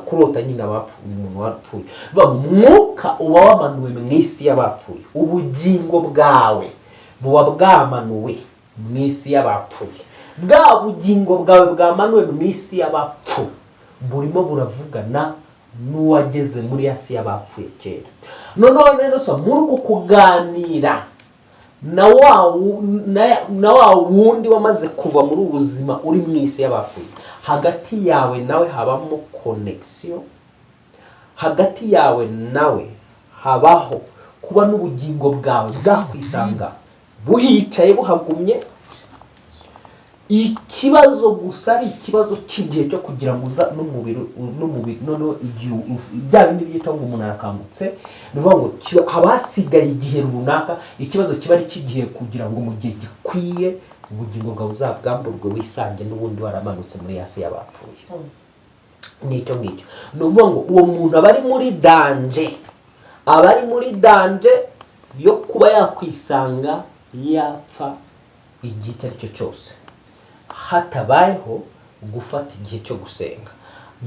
Kurota nyine abapfuye, umuntu wapfuye. Bivuga ngo umwuka uba wamanuwe mu isi y'abapfuye, ubugingo bwawe buba bwamanuwe mu isi y'abapfuye. Bwa bugingo bwawe bwamanuwe mu isi y'abapfu burimo buravugana n'uwageze muri ya si y'abapfuye kera. Noneho rero so muri uku kuganira na wa wundi wamaze kuva muri ubu buzima uri mu isi y'abapfuye, hagati yawe nawe habamo connexion, hagati yawe nawe habaho kuba n'ubugingo bwawe bwakwisanga buhicaye, buhagumye. Ikibazo gusa ari ikibazo cy'igihe cyo kugira ngo uza n'umubiri. Noneho igihe bya bindi byita ngo umuntu arakangutse, ni ukuvuga ngo haba hasigaye igihe runaka. Ikibazo kiba ari cy'igihe kugira ngo mu gihe gikwiye ubugingo bwawe uzabwamburwe, wisange n'ubundi waramanutse muri yasi y'abapfuye. Nicyo ngicyo. Ni ukuvuga ngo uwo muntu aba ari muri danger, aba ari muri danger yo kuba yakwisanga yapfa. Igihe icyo ari cyo cyose hatabayeho gufata igihe cyo gusenga,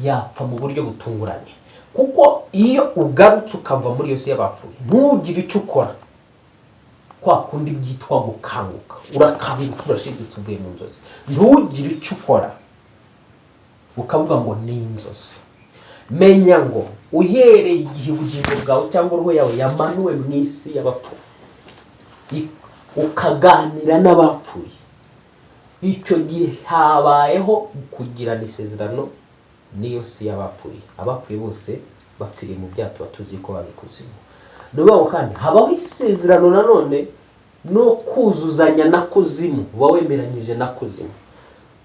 yapfa mu buryo butunguranye, kuko iyo ugarutse ukava muri iyo si y'abapfuye ntugire icyo ukora, kwa kundi byitwa gukanguka, urakanguka, urashidutse, uvuye mu nzozi, ntugire icyo ukora, ukavuga ngo ni inzozi. Menya ngo uhereye igihe ubugingo bwawe cyangwa roho yawe yamanuwe mu isi y'abapfuye, ukaganira n'abapfuye, icyo gihe habayeho kugirana isezerano n'iyo si y'abapfuye. Abapfuye bose bapfiriye mu byaha, tuba tuzi ko babikuzimu. Ni ukuvuga ngo kandi habaho isezerano nanone no kuzuzanya na kuzimu, uba wemeranyije na kuzimu.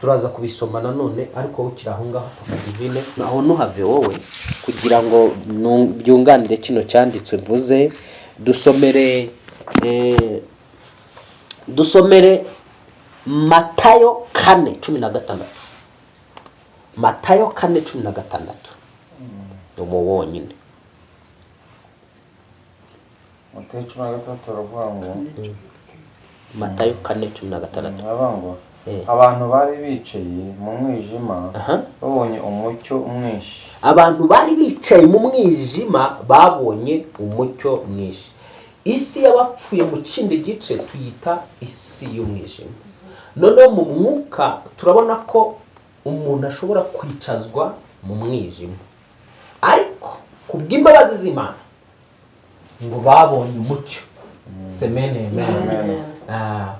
Turaza kubisoma nanone, ariko wowe ukiri aho ngaho, Papa Divine, aho ntuhave wowe, kugira ngo byunganire kino cyanditswe mvuze. Dusomere Matayo 4:16. Matayo 4:16, umu wonyine. Matayo 16 baravuga ngo Matayo 4:16. Baravuga ngo abantu bari bicaye mu mwijima babonye umucyo mwinshi. Abantu bari bicaye mu mwijima babonye umucyo mwinshi. Isi y'abapfuye mu kindi gice tuyita isi y'umwijima. Noneho mu mwuka turabona ko umuntu ashobora kwicazwa mu mwijima, ariko ku bw'imbabazi z'Imana ngo babonye umucyo. Semene amen.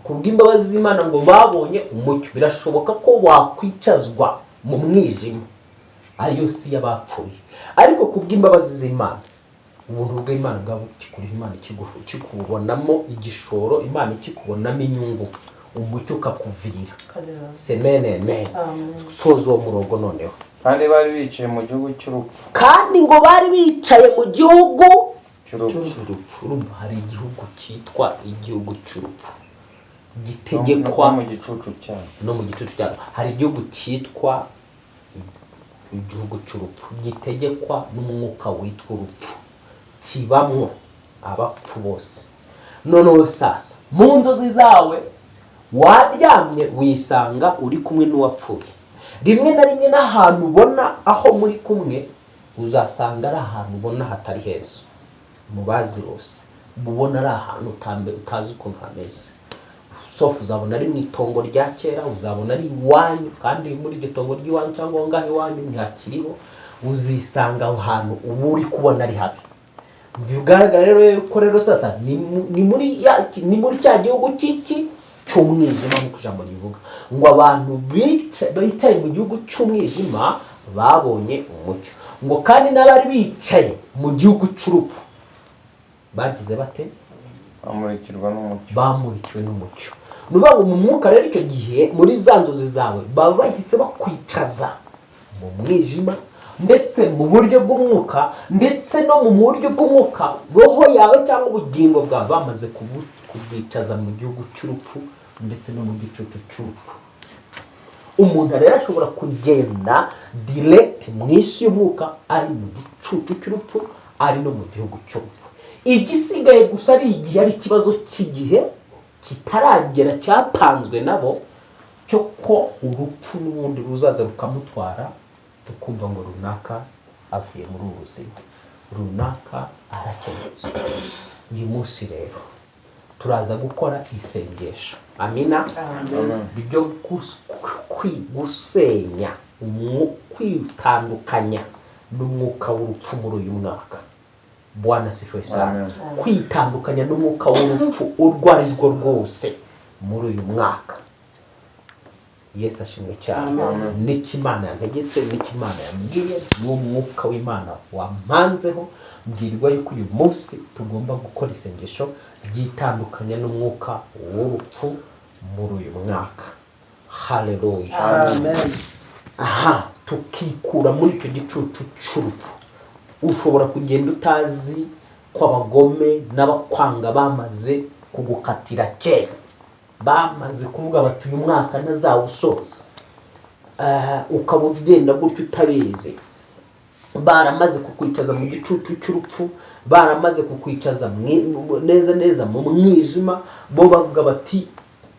Ku bw'imbabazi z'Imana ngo babonye umucyo. Birashoboka ko wakwicazwa mu mwijima, ariyo si y'abapfuye, ariko ku bw'imbabazi z'Imana, ubuntu bw'Imana bwaba bukikuriho, Imana ikikubonamo igishoro, Imana ikikubonamo inyungu, umucyo ukakuvira. Semene amen. Soza uwo murongo noneho. Kandi bari bicaye mu gihugu cy'urupfu. Kandi ngo bari bicaye mu gihugu cy'urupfu. Cy'urupfu. Urumva hari igihugu cyitwa igihugu cy'urupfu gitegekwa no mu gicucu cyarwo. No mu gicucu cyarwo. Hari igihugu cyitwa igihugu cy'urupfu gitegekwa n'umwuka witwa urupfu, kibamwo abapfu bose. Noneho sasa mu nzozi zawe waryamye wisanga uri kumwe n'uwapfuye. Rimwe na rimwe n'ahantu ubona aho muri kumwe uzasanga ari ahantu ubona hatari heza, mu bazi bose ubona ari ahantu utazi ukuntu hameze. Sofu uzabona ari mu itongo rya kera, uzabona ari iwanyu, kandi muri iryo tongo ry'iwanyu cyangwa aho ngaho iwanyu ntihakiriho. Uzisanga aho hantu uba uri kubona ari habi. Bigaragara rero ko rero sasa ni muri cya gihugu cy'iki cy'umwijima, nk'uko ijambo rivuga ngo abantu bicaye mu gihugu cy'umwijima babonye umucyo, ngo kandi n'abari bicaye mu gihugu cy'urupfu bagize bate? Bamurikirwa n'umucyo. Bamurikiwe n'umucyo. Ni ukuvuga ngo mu mwuka rero icyo gihe muri za nzozi zawe baba bahise bakwicaza mu mwijima, ndetse mu buryo bw'umwuka, ndetse no mu buryo bw'umwuka roho yawe cyangwa ubugingo bwawe bamaze kubwicaza mu gihugu cy'urupfu ndetse no mu gicucu cy'urupfu. Umuntu rero ashobora kugenda direct mu isi y'umwuka ari mu gicucu cy'urupfu, ari no mu gihugu cy'urupfu. Igisigaye gusa ari igihe, ari ikibazo cy'igihe kitaragera cyapanzwe nabo, cyo ko urupfu n'ubundi ruzaza rukamutwara, tukumva ngo runaka avuye muri ubu buzima, runaka arakemutse. Uyu munsi rero turaza gukora isengesho, amina, ryo gusenya, kwitandukanya n'umwuka w'urupfu muri uyu mwaka. Bwana asifiwe sana. Kwitandukanya n'umwuka w'urupfu urwo ari rwo rwose muri uyu mwaka. Yesu ashimwe cyane. N'icyo Imana yantegetse, n'icyo Imana yambwiye, n'uwo mwuka w'Imana wampanzeho, mbwirwa yuko uyu munsi tugomba gukora isengesho ryitandukanya n'umwuka w'urupfu muri uyu mwaka. Haleluya. Amen. Aha tukikura muri icyo gicucu cy'urupfu. Ushobora kugenda utazi ko abagome n'abakwanga bamaze kugukatira kera, bamaze kuvuga bati uyu mwaka ntazawusoza. Ukaba ugenda gutyo utabizi, baramaze kukwicaza mu gicucu cy'urupfu, baramaze kukwicaza neza neza mu mwijima. Bo bavuga bati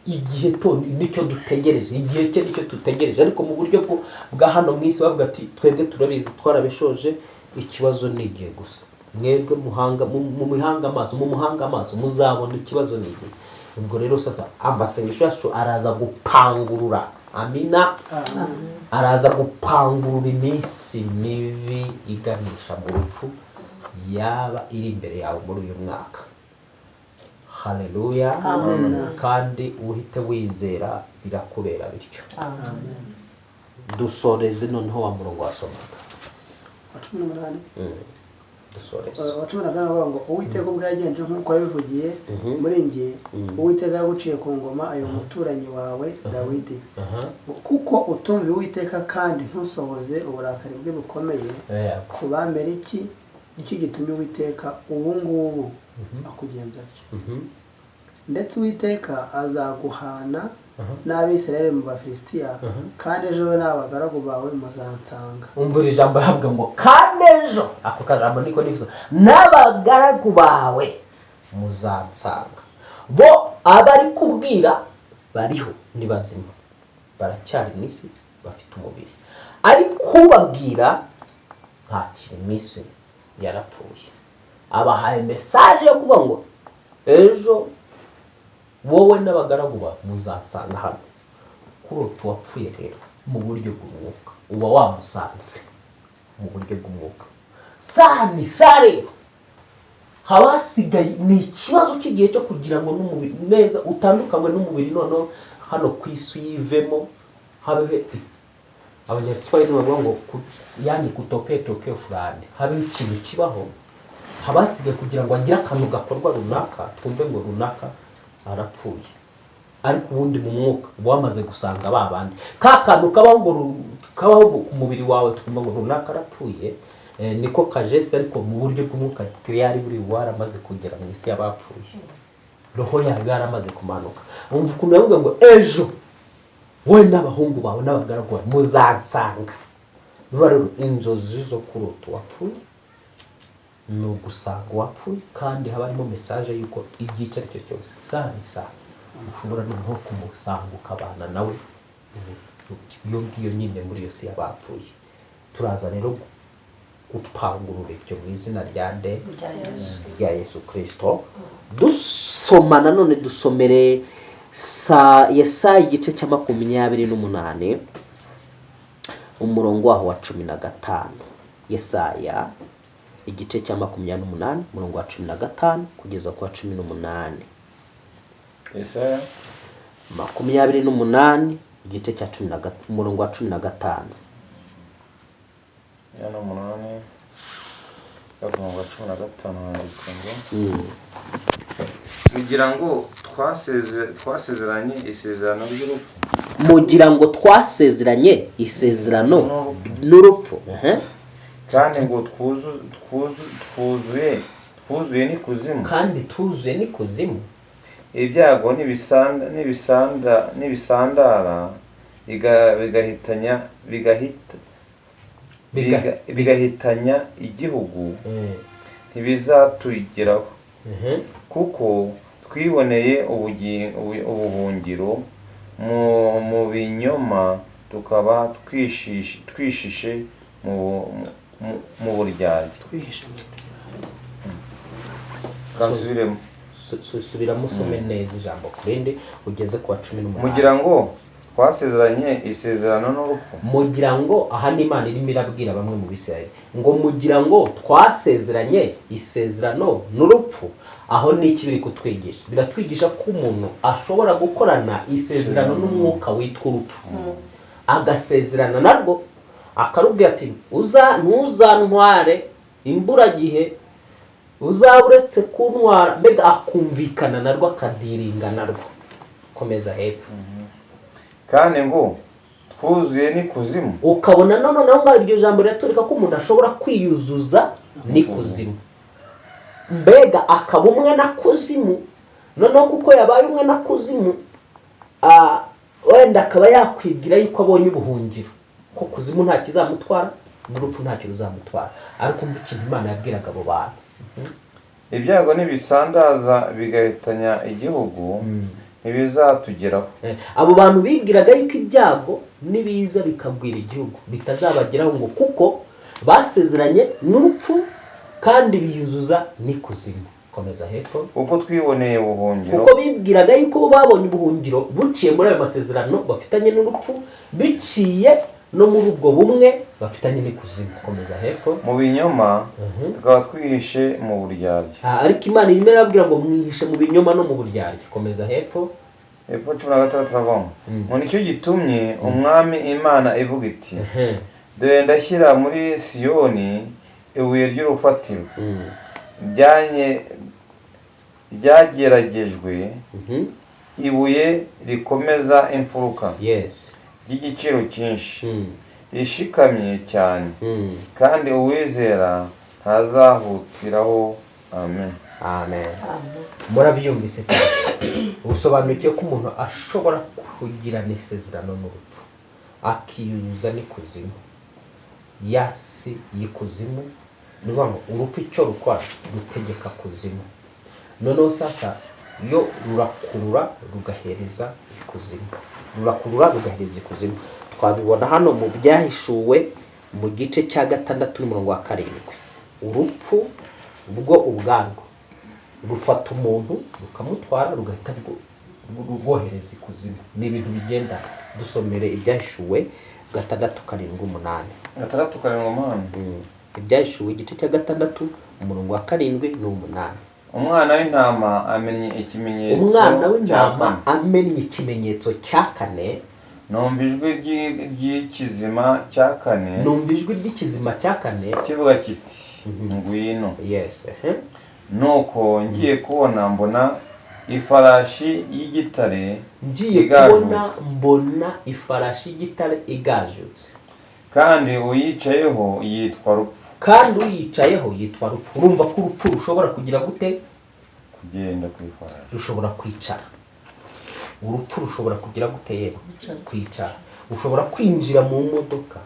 Igihe to nicyo dutegereje, igihe cye nicyo dutegereje. Ariko mu buryo bwa hano mu isi bavuga ati twebwe turabizi, twarabishoje, ikibazo ni igihe gusa. Mwebwe muhanga mu mihanga amaso, mu muhanga amaso muzabona ikibazo ni igihe. Ubwo rero sasa amasengesho yacu araza gupangurura, amina, araza gupangurura iminsi mibi iganisha mu rupfu yaba iri imbere yawe muri uyu mwaka. Haleluya. Amen. Kandi uhite wizera birakubera bityo. Amen. Dusoreze noneho wa murongo wasomaga Wa 18. Dusoreze Wa 14 bavuga ngo Uwiteka ubwo yagenje nk'uko yabivugiye muri njye, Uwiteka yaguciye ku ngoma ayo muturanyi wawe Dawidi, kuko utumva Uwiteka kandi ntusohoze uburakari bwe bukomeye ku Bamaleki, nicyo gitumye Uwiteka ubu ngubu akugenza atyo. Ndetse Uwiteka azaguhana n'Abisirayeli mu Bafilisitiya, kandi ejo n'abagaragu bawe muzansanga. Umvira ijambo yavuga ngo kandi ejo, ako kajambo niko nifuza, n'abagaragu bawe muzansanga. Bo abari kubwira bariho ni bazima, baracyari mu isi, bafite umubiri, ariko ubabwira ntakiri mu isi, yarapfuye. Abahaye message yo kuvuga ngo ejo wowe n'abagaragu bawe muzansanga hano. Kurota uwapfuye rero mu buryo bw'umwuka uba wamusanze mu buryo bw'umwuka. Sani sare haba hasigaye ni ikibazo cy'igihe cyo kugira ngo n'umubiri neza utandukanywe n'umubiri, noneho hano ku isi uyivemo, habeho Abanyaswahili bavuga ngo yani kutoke toke fulani, habeho ikintu kibaho, haba hasigaye kugira ngo agire akantu gakorwa runaka, twumve ngo runaka arapfuye. Ariko ubundi mu mwuka uba wamaze gusanga ba bandi, ka kantu kabaho ngo kabaho ku mubiri wawe twumva ngo runaka arapfuye, niko kageste. Ariko mu buryo bw'umwuka tayari buri waramaze kugera mu isi y'abapfuye, roho yawe yaramaze kumanuka. Umva ukuntu yavuga ngo ejo wowe n'abahungu bawe n'abagaragu bawe muzansanga. Biba rero inzozi zo kurota uwapfuye ni ugusanga uwapfuye, kandi haba harimo message y'uko igihe icyo ari cyo cyose, isaha n'isaha, ushobora noneho kumusanga ukabana nawe iyo ngiyo nyine muri iyo si y'abapfuye. Turaza rero gupangurura ibyo mu izina rya nde? Rya Yesu Kristo. Dusoma nanone, dusomere Yesaya igice cya 28 umurongo waho wa 15. Yesaya igice cya 28 umurongo wa 15 kugeza ku wa 18. Yesaya 28 igice cya 15 umurongo wa 15. Ya 8 umurongo wa 15 handitse ngo mugira ngo twasezeranye isezerano ry'urupfu, mugira ngo twasezeranye isezerano n'urupfu, kandi ngo twuzuye n'ikuzimu, kandi tuzuye n'ikuzimu. Ibyago n'ibisandara bigahitanya igihugu, ntibizatugeraho, kuko twiboneye ubuhungiro mu binyoma, tukaba twishishe mu buryarya. Kasubiremo. Subiramo usome neza ijambo ku rindi ugeze ku wa 18. Mugira ngo twasezeranye isezerano n'urupfu, mugira ngo, aha ni Imana irimo irabwira bamwe mu Bisirayeli ngo mugira ngo twasezeranye isezerano n'urupfu. Aho ni iki biri kutwigisha? Biratwigisha ko umuntu ashobora gukorana isezerano n'umwuka witwa urupfu, agasezerana narwo, akarubwira ati ntuzantware imburagihe, uzaba uretse kuntwara, mbega akumvikana narwo, akadiringa narwo. Komeza hepfo. Kandi ngo twuzuye n'ikuzimu, ukabona none aho ngaho iryo jambo riraturika ko umuntu ashobora kwiyuzuza n'ikuzimu, mbega akaba umwe na kuzimu. Noneho kuko yabaye umwe na kuzimu, wenda akaba yakwibwira yuko abonye ubuhungiro, ko kuzimu nta kizamutwara n'urupfu ntacyo ruzamutwara. Ariko umva ikintu Imana yabwiraga abo bantu: Ibyago n'ibisandaza bigahitanya igihugu, ntibizatugeraho. Abo bantu bibwiraga yuko ibyago nibiza bikagwira igihugu bitazabageraho, ngo kuko basezeranye n'urupfu kandi biyuzuza n'ikuzimu. Komeza hepfo. Kuko twiboneye ubuhungiro, Kuko bibwiraga yuko bo babonye ubuhungiro buciye muri ayo masezerano bafitanye n'urupfu, biciye no muri ubwo bumwe bafitanye n'ikuzimu. Komeza hepfo. Mu binyoma, tukaba twihishe mu buryarya. Ariko Imana irimo irababwira ngo mwihishe mu binyoma no mu buryarya. Komeza hepfo. Hepfo 16 turavuga ngo nicyo gitumye Umwami Imana ivuga iti: "Dore ndashyira muri Siyoni ibuye ry'urufatiro ryageragejwe, ibuye rikomeza imfuruka, ry'igiciro cyinshi, rishikamye cyane, kandi uwizera ntazahutiraho." Amen. Amen. Murabyumvise cyane, ubusobanukiwe ko umuntu ashobora kugirana isezerano n'urupfu, akiyuzuza n'ikuzimu, yasi y'ikuzimu. Ni ukuvuga ngo urupfu icyo rukora, rutegeka kuzimu. Noneho sasa yo rurakurura rugahereza ikuzimu, rurakurura rugahereza ikuzimu. Twabibona hano mu Byahishuwe mu gice cya 6 n'umurongo wa 7. Urupfu rwo ubwarwo rufata umuntu rukamutwara, rugahita rwohereza ikuzimu. Ni ibintu bigenda. Dusomere Ibyahishuwe 6, 7, 8. 6, 7, 8. Ibyahishuwe igice cya 6, umurongo wa 7 n'umunani. Umwana w'intama amennye ikimenyetso Umwana cya w'intama kane. amennye ikimenyetso cya kane. Numva ijwi ry'ikizima cya kane Numva ijwi ry'ikizima cya kane kivuga kiti: "Ngwino." Yes. Nuko ngiye kubona mbona ifarashi y'igitare Ngiye igajutse. kubona mbona ifarashi y'igitare igajutse. Kandi uyicayeho yitwa Rupfu. Kandi uyicayeho yitwa Rupfu. Urumva ko urupfu rushobora kugira gute? Kugenda ku ifarashi. Rushobora kwicara. Urupfu rushobora kugira gute yewe? Kwicara. Ushobora kwinjira mu modoka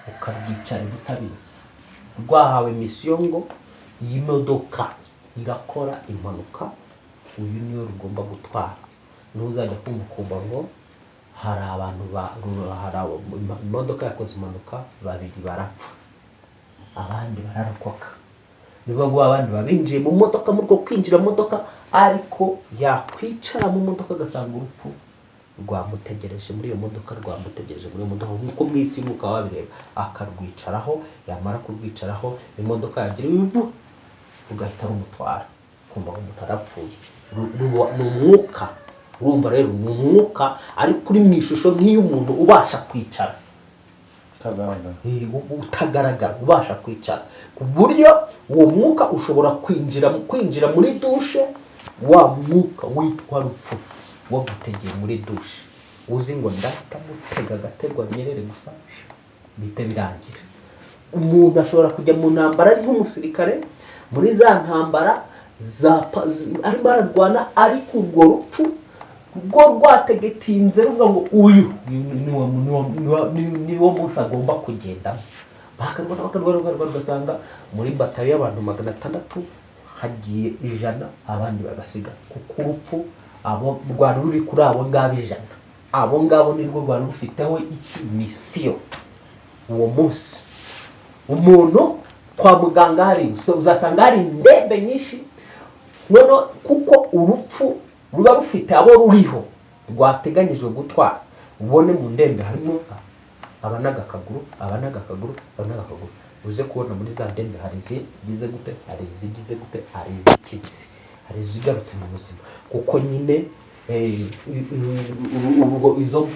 ukarwicarira utabizi, rwahawe mission ngo iyi modoka irakora impanuka, uyu niwe rugomba gutwara. Ntuzajya kumva ukumva ngo hari abantu hari imodoka yakoze impanuka, babiri barapfa, abandi bararokoka. Ni ukuvuga ngo abandi baba binjiye mu modoka, muri uko kwinjira mu modoka, ariko yakwicara mu modoka agasanga urupfu rwamutegereje muri iyo modoka, rwamutegereje muri iyo modoka, nk'uko mu isi y'umwuka babireba, akarwicaraho. Yamara kurwicaraho, imodoka yagira ivu, rugahita rumutwara, kumva ngo umuntu arapfuye. Ni umwuka. Urumva rero ni umwuka ariko uri mu ishusho nk'iy'umuntu ubasha kwicara. Utagaragara. Utagaragara, ubasha kwicara, ku buryo uwo mwuka ushobora kwinjira muri douche. Wa mwuka witwa Rupfu wagutegeye muri douche, uzi ngo ndahita mutega agategwa nyerere gusa bihite birangira. Umuntu ashobora kujya mu ntambara ari nk'umusirikare, muri za ntambara arimo ararwana, ariko urwo rupfu rwo rwategetinze ruvuga ngo uyu niwo munsi agomba kugendamo. Bakarwana, bakarwana, bakarwana, ugasanga muri batayo y'abantu 600 hagiye 100, abandi bagasiga, kuko urupfu abo rwari ruri kuri abo ngabo 100, abo ngabo nirwo rwari rufiteho iki? Mission uwo munsi. Umuntu kwa muganga hari uzasanga hari indembe nyinshi noneho, kuko urupfu ruba rufite abo ruriho rwateganyijwe gutwara. Ubone mu ndembe harimo abanaga akaguru, abanaga akaguru, abanaga akaguru. Uze kubona muri za ndembe hari izigize gute, hari izigize gute, hari izikize, hari izigarutse mu buzima, kuko nyine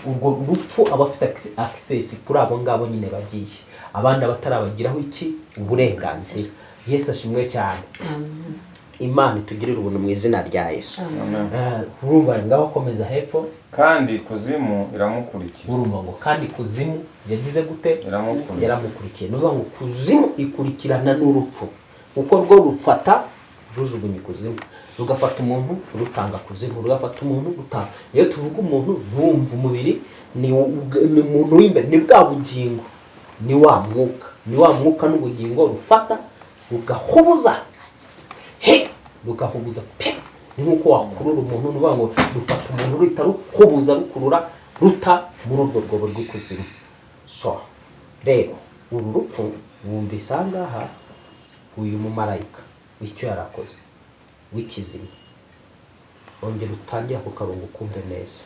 urwo rupfu aba afite access kuri abo ngabo nyine bagiye, abandi abatarabagiraho iki? Uburenganzira. Yesu ashimwe cyane. Imana itugirire ubuntu mu izina rya Yesu. Amen. Urumva ngaho, akomeza hepfo. Kandi kuzimu iramukurikira. Urumva ngo kandi kuzimu yagize gute? Iramukurikira. Yaramukurikiye. Ni ukuvuga ngo kuzimu ikurikirana n'urupfu, kuko rwo rufata rujugunya ikuzimu, rugafata umuntu rutanga kuzimu, rugafata umuntu rutanga. Iyo tuvuga umuntu, ntumva umubiri, ni umuntu w'imbere, ni bwa bugingo, ni wa mwuka, ni wa mwuka n'ubugingo rufata rugahubuza, he, rugahubuza pe. Ni nk'uko wakurura umuntu, ni ukuvuga ngo rufata umuntu ruhita rukubuza, rukurura ruta muri urwo rwobo rw'ikuzimu. So rero uru rupfu wumvise aha ngaha, uyu mumarayika icyo yarakoze w'ikizima, ongera utangire ako karongo ukumve neza.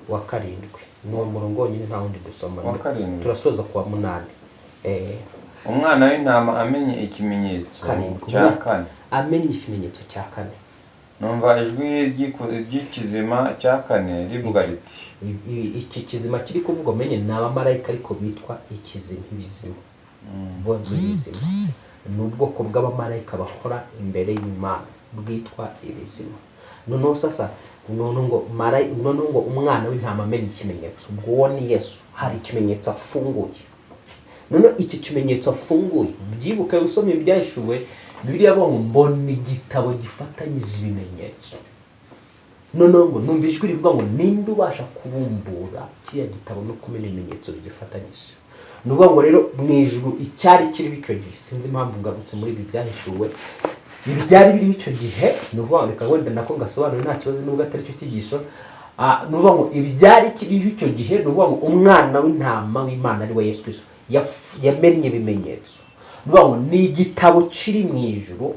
Wa karindwi ni uwo murongo wonyine, nta wundi dusoma. Wa karindwi. Turasoza ku wa munani. Umwana w'intama amenye ikimenyetso Karindwi. cya kane. Amenye ikimenyetso cya kane. Numva ijwi ry'ikizima cya kane rivuga riti: Iki kizima kiri kuvuga, umenye ni abamarayika ariko bitwa ikizima, ibizima bo ni ibizima, ni ubwoko bw'abamarayika bakora imbere y'Imana bwitwa ibizima. Noneho sasa, noneho ngo noneho ngo umwana w'intama amenye ikimenyetso, ubwo uwo ni Yesu, hari ikimenyetso afunguye. Noneho iki kimenyetso afunguye, byibuke usomye Ibyahishuwe, Bibiliya ivuga ngo mbona igitabo gifatanyije ibimenyetso. Noneho ngo numva ijwi rivuga ngo ninde ubasha kubumbura kiriya gitabo no kumena ibimenyetso bigifatanyije? Ni ukuvuga ngo rero mu ijuru icyari kiriho icyo gihe, sinzi impamvu ngarutse muri ibi Byahishuwe, ibi byari biriho icyo gihe, ni ukuvuga ngo reka wenda nako ngasobanure, nta kibazo nubwo atari cyo cyigisho. Ni ukuvuga ngo ibyari kiriho icyo gihe, ni ukuvuga ngo umwana w'intama w'Imana ari we Yesu Kristo yamennye ibimenyetso. Ni ukuvuga ngo ni igitabo kiri mu ijuru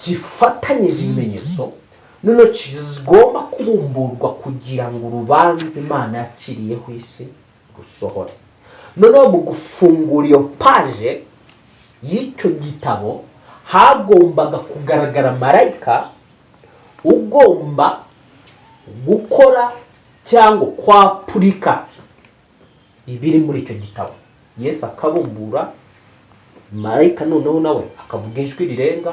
gifatanyije ibimenyetso, noneho kigomba kubumburwa kugira ngo urubanza Imana yaciriyeho isi rusohore. Noneho mu gufungura iyo page y'icyo gitabo hagombaga kugaragara marayika ugomba gukora cyangwa kwapurika ibiri muri icyo gitabo. Yesu akabumbura, marayika noneho nawe akavuga ijwi rirenga,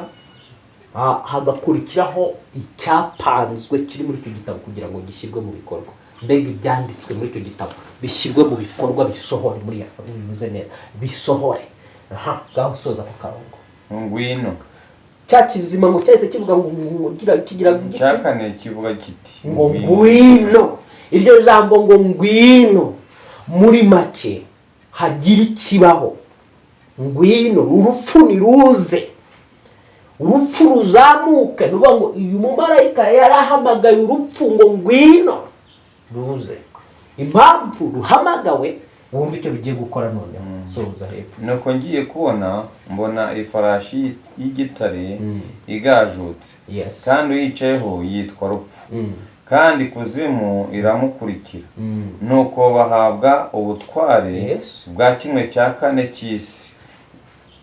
hagakurikiraho icyapanzwe kiri muri icyo gitabo kugira ngo gishyirwe mu bikorwa. Mbega ibyanditswe muri icyo gitabo bishyirwe mu bikorwa, bisohore. Muri ya bivuze neza, bisohore. Aha ngaho usoza ako karongo. Ngwino. Cya kizima ngo cyahise kivuga ngo kigira gite? Icya kane kivuga kiti: Ngo ngwino. Iryo jambo ngo ngwino, muri make hagira ikibaho. Ngwino, urupfu niruze, urupfu ruzamuke. Ni ukuvuga ngo uyu mumarayika yarahamagaye urupfu ngo ngwino ruze. Impamvu ruhamagawe, wumva icyo rugiye gukora noneho. Soza hepfo. Nuko ngiye kubona, mbona ifarashi y'igitare igajutse, kandi uyicayeho yitwa Rupfu, kandi ikuzimu iramukurikira. Nuko bahabwa ubutware bwa 1/4 cy'isi,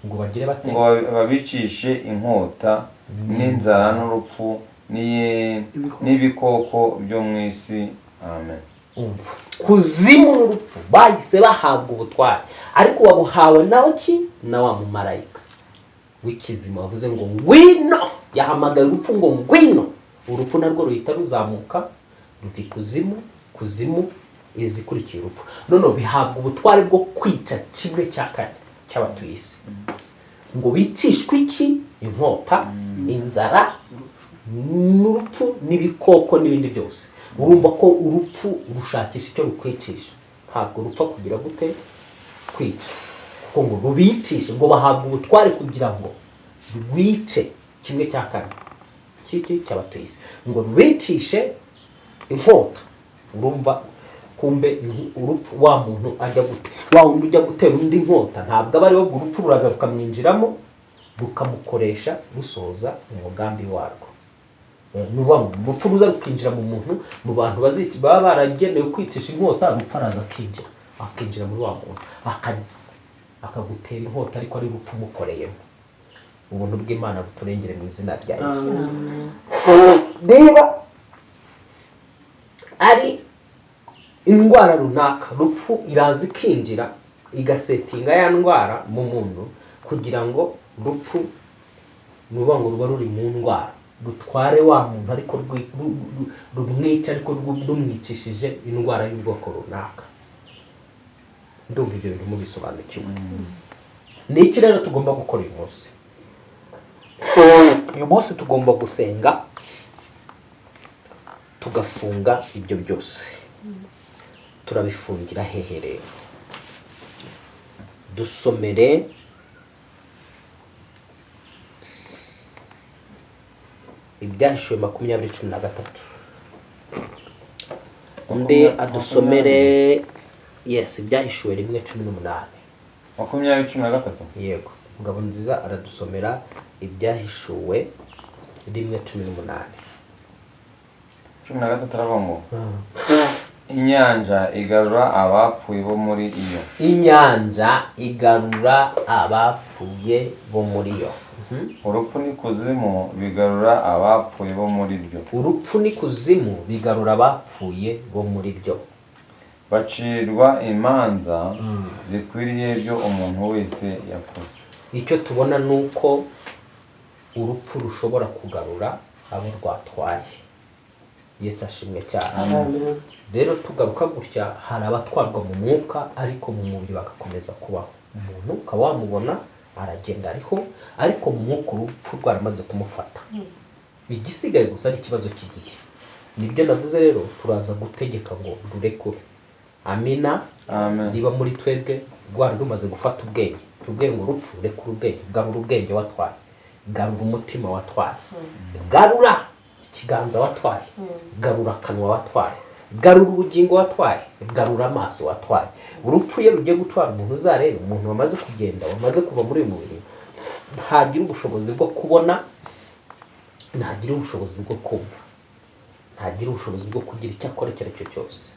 ngo bagire bate? Ngo babicishe inkota n'inzara n'urupfu n'ibikoko byo mu isi. Amen. Umva, kuzimu n'urupfu bahise bahabwa ubutware, ariko babuhawe nawe ki? Na wa mumarayika w'ikizima wavuze ngo ngwino. Yahamagaye urupfu ngo ngwino, urupfu narwo ruhita ruzamuka ruva ikuzimu, kuzimu izikurikiye urupfu. Noneho bihabwa ubutware bwo kwica 1/4 cy'abatuye isi, ngo bicishwe iki? Inkota, inzara n'urupfu n'ibikoko n'ibindi byose. Urumva ko urupfu rushakisha icyo rukwicisha, ntabwo rupfa kugira gute? Kwica. Kuko ngo rubicishe, ngo bahabwa ubutware kugira ngo rwice 1/4 cy'iki cy'abatuye isi, ngo rwicishe inkota. Urumva kumbe urupfu wa muntu ajya gute? Wa wundi ujya gutera undi inkota ntabwo aba ari we, urupfu ruraza rukamwinjiramo rukamukoresha rusohoza umugambi warwo. Ni ukuvuga ngo urupfu ruza rukinjira mu muntu, mu bantu baba baragenewe kwicisha inkota, urupfu araza akinjira muri wa muntu, akagutera inkota, ariko ari urupfu umukoreyemo. Ubuntu bw'Imana buturengere mu izina rya Yesu. Niba ari indwara runaka, rupfu iraza ikinjira igasetinga ya ndwara mu muntu, kugira ngo rupfu, ni ukuvuga ngo ruba ruri mu ndwara, rutware wa muntu ariko rumwica, ariko rumwicishije indwara y'ubwoko runaka. Ndumva ibyo bintu mubisobanukiwe. Ni iki rero tugomba gukora uyu munsi? Uyu munsi tugomba gusenga tugafunga ibyo byose. Turabifungira hehe rero? Dusomere Ibyahishuwe 20:13. Undi adusomere, yes, Ibyahishuwe 1:18. 20:13. Yego, Ngabo Nziza aradusomera Ibyahishuwe 1:18. 13 aravuga ngo inyanja igarura abapfuye bo muri iyo. Inyanja igarura abapfuye bo muri yo. Urupfu n'ikuzimu bigarura abapfuye bo muri byo. Urupfu n'ikuzimu bigarura abapfuye bo muri byo. Bacirwa imanza zikwiriye ibyo umuntu wese yakoze. Icyo tubona ni uko urupfu rushobora kugarura abo rwatwaye. Yesu ashimwe cyane. Amen. Rero tugaruka gutya, hari abatwarwa mu mwuka ariko mu mubiri bagakomeza kubaho. Umuntu ukaba wamubona aragenda ariho, ariko mu mwuka urupfu rwaramaze kumufata. Igisigaye gusa ari ikibazo cy'igihe. Nibyo navuze rero, turaza gutegeka ngo rurekure. Amina. Amen. Niba muri twebwe rwari rumaze gufata ubwenge, tubwire ngo rupfu, rekura ubwenge, garura ubwenge watwaye, garura umutima watwaye, garura ikiganza watwaye, garura akanwa watwaye, garura ubugingo watwaye, garura amaso watwaye. Urupfu iyo rugiye gutwara umuntu, uzarebe umuntu wamaze kugenda, wamaze kuva muri uyu mubiri, ntagira ubushobozi bwo kubona, ntagira ubushobozi bwo kumva, ntagira ubushobozi bwo kugira icyo akora icyo ari cyo cyose.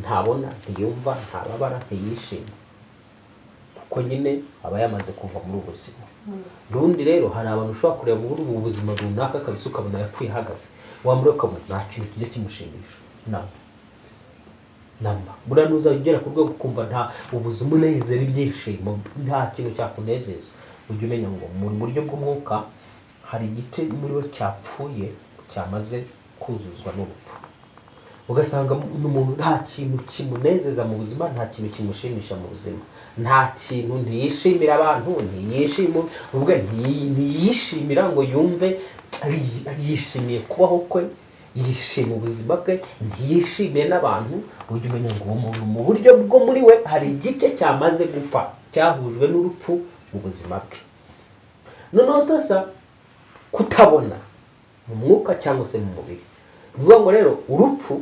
Ntabona, ntiyumva, ntababara, ntiyishima, kuko nyine aba yamaze kuva muri ubu buzima. Urundi rero hari abantu ushobora kureba muri ubu buzima runaka kabisa ukabona yapfuye ahagaze, wamureba ukabona nta kintu kijya kimushimisha namba. Buriya ntuzajya ugera ku rwego ukumva nta ubuze umunezero, ibyishimo, nta kintu cyakunezeza. Ujye umenya ngo mu buryo bw'umwuka hari igice muri we cyapfuye, cyamaze kuzuzwa n'urupfu. Ugasanga umuntu nta kintu kimunezeza mu buzima, nta kintu kimushimisha mu buzima, nta kintu, ntiyishimira abantu, ntiyishima ubwe, ntiyishimira ngo yumve yishimiye kubaho kwe, yishima ubuzima bwe, ntiyishimiye n'abantu. Ujye umenya ngo uwo muntu mu buryo bwo muri we hari igice cyamaze gupfa, cyahujwe n'urupfu mu buzima bwe. Noneho sasa kutabona mu mwuka cyangwa se mu mubiri, ni ukuvuga ngo rero urupfu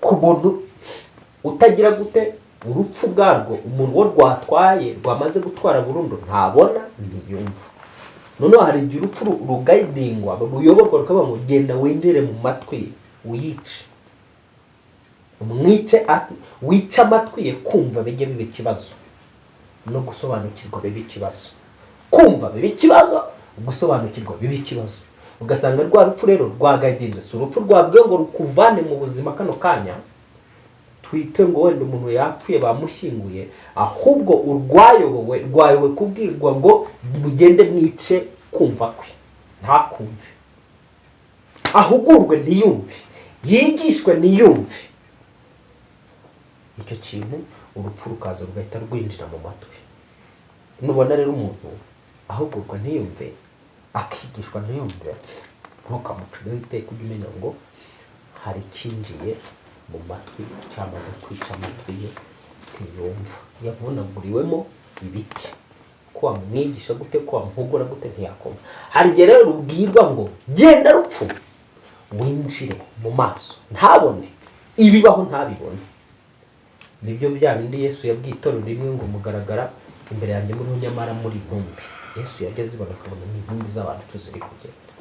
ku muntu utagira gute, urupfu bwarwo umuntu wo rwatwaye, rwamaze gutwara burundu, ntabona, ntiyumva. Noneho hari igihe urupfu rugayidingwa, ruyoborwa, rukavuga ngo genda winjire mu matwi uyice, umwice, wice amatwi ye. Kumva bijye biba ikibazo, no gusobanukirwa biba ikibazo, kumva biba ikibazo, gusobanukirwa biba ikibazo. Ugasanga rwa rupfu rero rwagayidinze, si urupfu rwabwiwe ngo rukuvane mu buzima kano kanya, twite ngo wenda umuntu yapfuye bamushyinguye, ahubwo urwayobowe rwayobowe kubwirwa ngo mugende mwice kumva kwe, ntakumve, ahugurwe ntiyumve, yigishwe ntiyumve. Icyo kintu urupfu rukaza rugahita rwinjira mu matwi. Nubona rero umuntu ahugurwa ntiyumve, akigishwa ntiyumve, ntukamucireho iteka, ujye umenya ngo hari ikinjiye mu matwi cyamaze kwica amatwi ye, ntiyumva, yavunaguriwemo ibiti. Ko wamwigisha gute, ko wamuhugura gute, ntiyakumva. Hari igihe rero rubwirwa ngo genda rupfu, winjire mu maso ntabone ibibaho, ntabibone. Nibyo bya bindi Yesu yabwiye itorero rimwe ngo mugaragara imbere yanjye muriho nyamara muri intumbi. Yesu yajya azibona akabona ni intumbi z'abantu tuziri kugenda,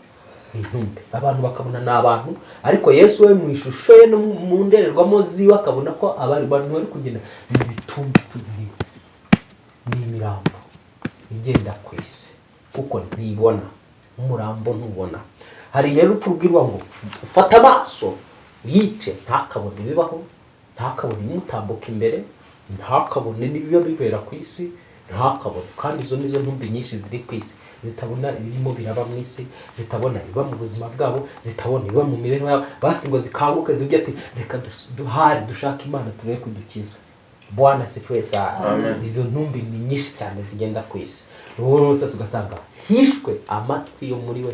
ni intumbi, abantu bakabona ni abantu, ariko Yesu we mu ishusho ye no mu ndorerwamo ziwe akabona ko abantu bari kugenda ni ibitumbi, ni imirambo igenda ku isi, kuko ntibona, umurambo ntubona. Hari rero urupfu rubwirwa ngo ufate amaso uyice, ntakabone ibibaho, ntakabone ibimutambuka imbere, ntakabone n'ibiba bibera ku isi, ntakabone. Kandi izo nizo ntumbi nyinshi ziri ku isi, zitabona ibirimo biraba mu isi, zitabona ibiba mu buzima bwabo, zitabona ibiba mu mibereho yabo, basi ngo zikanguke zivuge ati reka duhare dushake Imana turebe ko idukiza. Bwana asifiwe sana. Izo ntumbi ni nyinshi cyane zigenda ku isi. Rero sasa ugasanga hishwe amatwi yo muri we,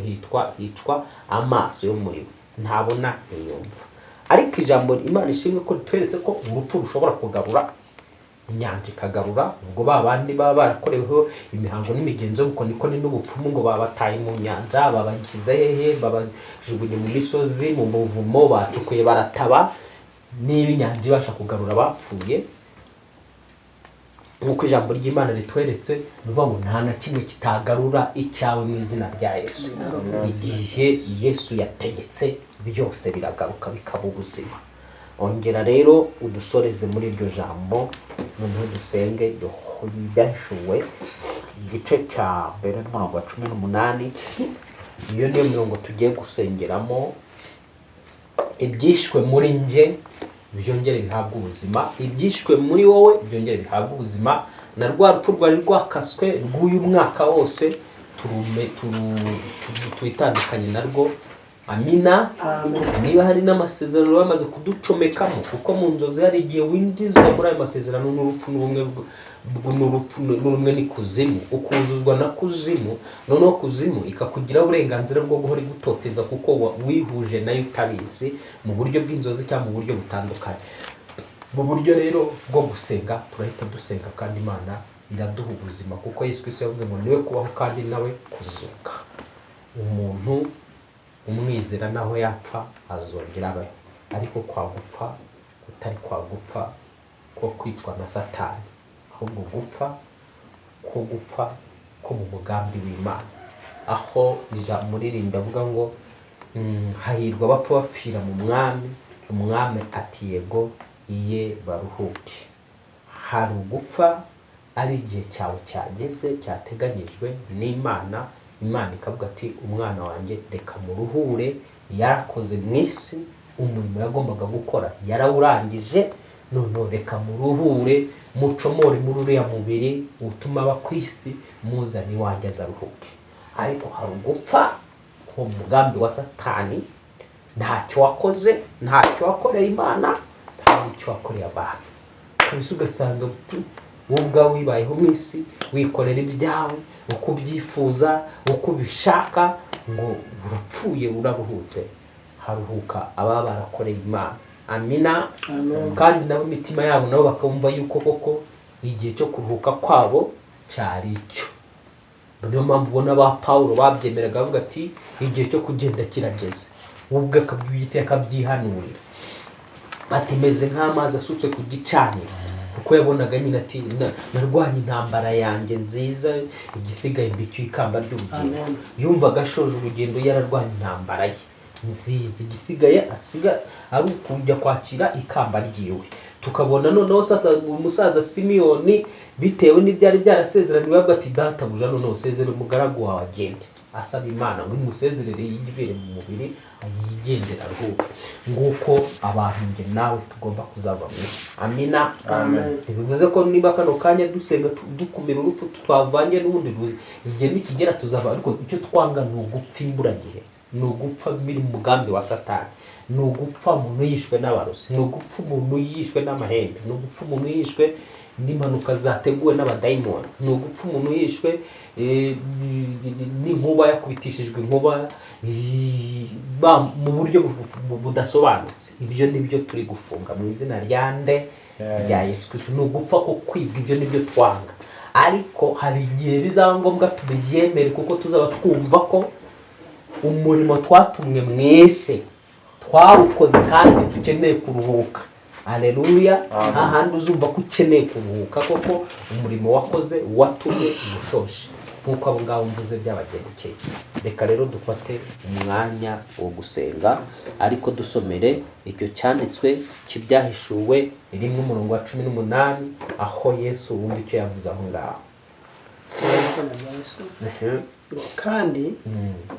hicwa amaso yo muri we, ntabona, ntiyumva. Ariko ijambo Imana ishimwe ko ritweretse ko urupfu rushobora kugarura Inyanja ikagarura ubwo ba bandi baba barakoreweho imihango n'imigenzo y'ubukonikoni n'ubupfumu, ngo babataye mu nyanja, babagize hehe, babajugunye mu misozi, mu buvumo, bacukuye barataba. Niba inyanja ibasha kugarura abapfuye nk'uko ijambo ry'Imana ritweretse, ni ukuvuga ngo nta na kimwe kitagarura icyawe mu izina rya Yesu. Igihe Yesu yategetse byose biragaruka bikaba ubuzima. Ongera rero udusoreze muri iryo jambo, noneho dusenge. Ibyahishuwe igice cya mbere n'umurongo wa 18, iyo niyo mirongo tugiye gusengeramo. Ibyishwe muri njye byongere bihabwe ubuzima, ibyishwe muri wowe byongere bihabwe ubuzima, na rwa rupfu rwari rwakaswe rw'uyu mwaka wose twitandukanye narwo. Amina. Amen. Niba hari n'amasezerano bamaze kuducomekamo, kuko mu nzozi hari igihe winjizwa muri ayo masezerano n'urupfu n'ubumwe n'urupfu n'ubumwe n'ikuzimu, ukuzuzwa na kuzimu, noneho kuzimu ikakugiraho uburenganzira bwo guhora igutoteza kuko wihuje nayo utabizi, mu buryo bw'inzozi cyangwa mu buryo butandukanye. Mu buryo rero bwo gusenga turahita dusenga kandi Imana iraduha ubuzima, kuko Yesu Kristo yavuze ngo niwe kubaho kandi nawe kuzuka. Umuntu umwizera naho yapfa azongera abeho, ariko kwa gupfa kutari kwa gupfa ko kwicwa na Satani, ahubwo gupfa ko gupfa ko mu mugambi w'Imana, aho umuririmbyi avuga ngo hahirwa abapfa bapfira mu mwami, umwami ati yego iye baruhuke. Hari ugupfa ari igihe cyawe cyageze cyateganyijwe n'Imana, Imana ikavuga ati umwana wanjye reka muruhure, yarakoze mu isi umurimo yagombaga gukora yarawurangije, none reka muruhure, mucomore muri uriya mubiri utuma aba ku isi, muzane iwanjye azaruhuke. Ariko hari ugupfa ku mugambi wa Satani, ntacyo wakoze, ntacyo wakoreye Imana, nta n'icyo wakoreye abantu. Kabisa ugasanga wowe ubwawe wibayeho mu isi, wikorera ibyawe uko ubyifuza, uko ubishaka, ngo urapfuye uraruhutse. Haruhuka ababa barakoreye Imana. Amina. Amen. Kandi nabo imitima yabo nabo bakumva yuko koko igihe cyo kuruhuka kwabo cyari icyo. Niyo mpamvu ubona ba Pawulo babyemeraga bavuga ati igihe cyo kugenda kirageze, we ubwe akabyita akabyihanurira, ati meze nk'amazi asutse ku gicaniro, kuko yabonaga nyine ati narwanye intambara yanjye nziza, igisigaye mbicyo ikamba ry'ubugingo. Amen. Yumvaga ashoje urugendo yararwanye intambara ye nziza, igisigaye asiga ari ukujya kwakira ikamba ryiwe. Tukabona noneho sasa umusaza Simiyoni bitewe n'ibyari byarasezeraniwe avuga ati databuja noneho sezera umugaragu wawe agende, asaba Imana ngo imusezerere yivire mu mubiri yigendere aruhuke. Nguko abantu njye nawe tugomba kuzava mu isi. Amina. Amen. Ntibivuze ko niba kano kanya dusenga dukumira urupfu twavanye n'ubundi ruzi, igihe nikigera tuzava, ariko icyo twanga ni ugupfa imburagihe, ni ugupfa biri mu mugambi wa Satani, ni ugupfa umuntu yishwe n'abarozi, ni ugupfa umuntu yishwe n'amahembe, ni ugupfa umuntu yishwe n'impanuka zateguwe n'abadayimoni, ni ugupfa umuntu yishwe n'inkuba yakubitishijwe inkuba mu buryo budasobanutse. Ibyo nibyo turi gufunga mu izina rya nde? Rya Yesu Kristo. Ni ugupfa ko kwibwa, ibyo nibyo twanga. Ariko hari igihe bizaba ngombwa tubyemere, kuko tuzaba twumva ko umurimo twatumwe mwese twawukoze kandi dukeneye kuruhuka. Haleluya. Ahandi uzumva ko ukeneye kuruhuka koko umurimo wakoze watumwe umushoshe, nk'uko abo ngabo mvuze byabagendekeye. Reka rero dufate umwanya wo gusenga, ariko dusomere icyo cyanditswe cy'ibyahishuwe rimwe umurongo wa 18, aho Yesu wumva icyo yavuze aho ngaho. Kandi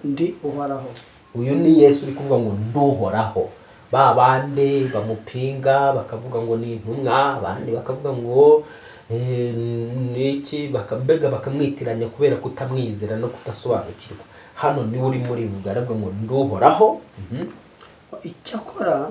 ndi uhoraho. Uyu ni Yesu uri kuvuga ngo nduhoraho. Ba bande bamupinga bakavuga ngo ni intumwa, abandi bakavuga ngo niki, bakambega bakamwitiranya kubera kutamwizera no kudasobanukirwa. Hano ni uri muri vuga aravuga ngo nduhoraho. Icyakora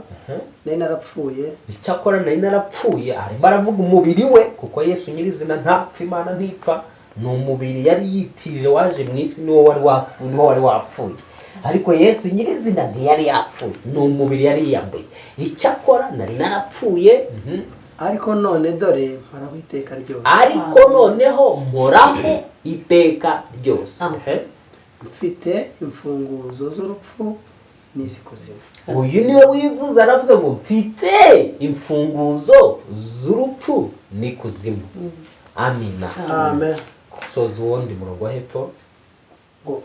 nari narapfuye. Icyakora nari narapfuye, arimo aravuga umubiri we, kuko Yesu nyirizina ntapfa, Imana ntipfa, ni umubiri yari yitije waje mu isi, niwo wari wapfuye. Ariko Yesu nyirizina ntiyari yapfuye, ni umubiri yari yiyambuye. Icyakora nari narapfuye. Ariko none dore mporaho iteka ryose. Ariko noneho mporaho iteka ryose. Mfite imfunguzo z'urupfu n'isi kuzimu. Uyu niwe wivuze, aravuze ngo mfite imfunguzo z'urupfu n'ikuzimu. Amina. Amen. Soza uwundi murongo wa hepfo. Ngo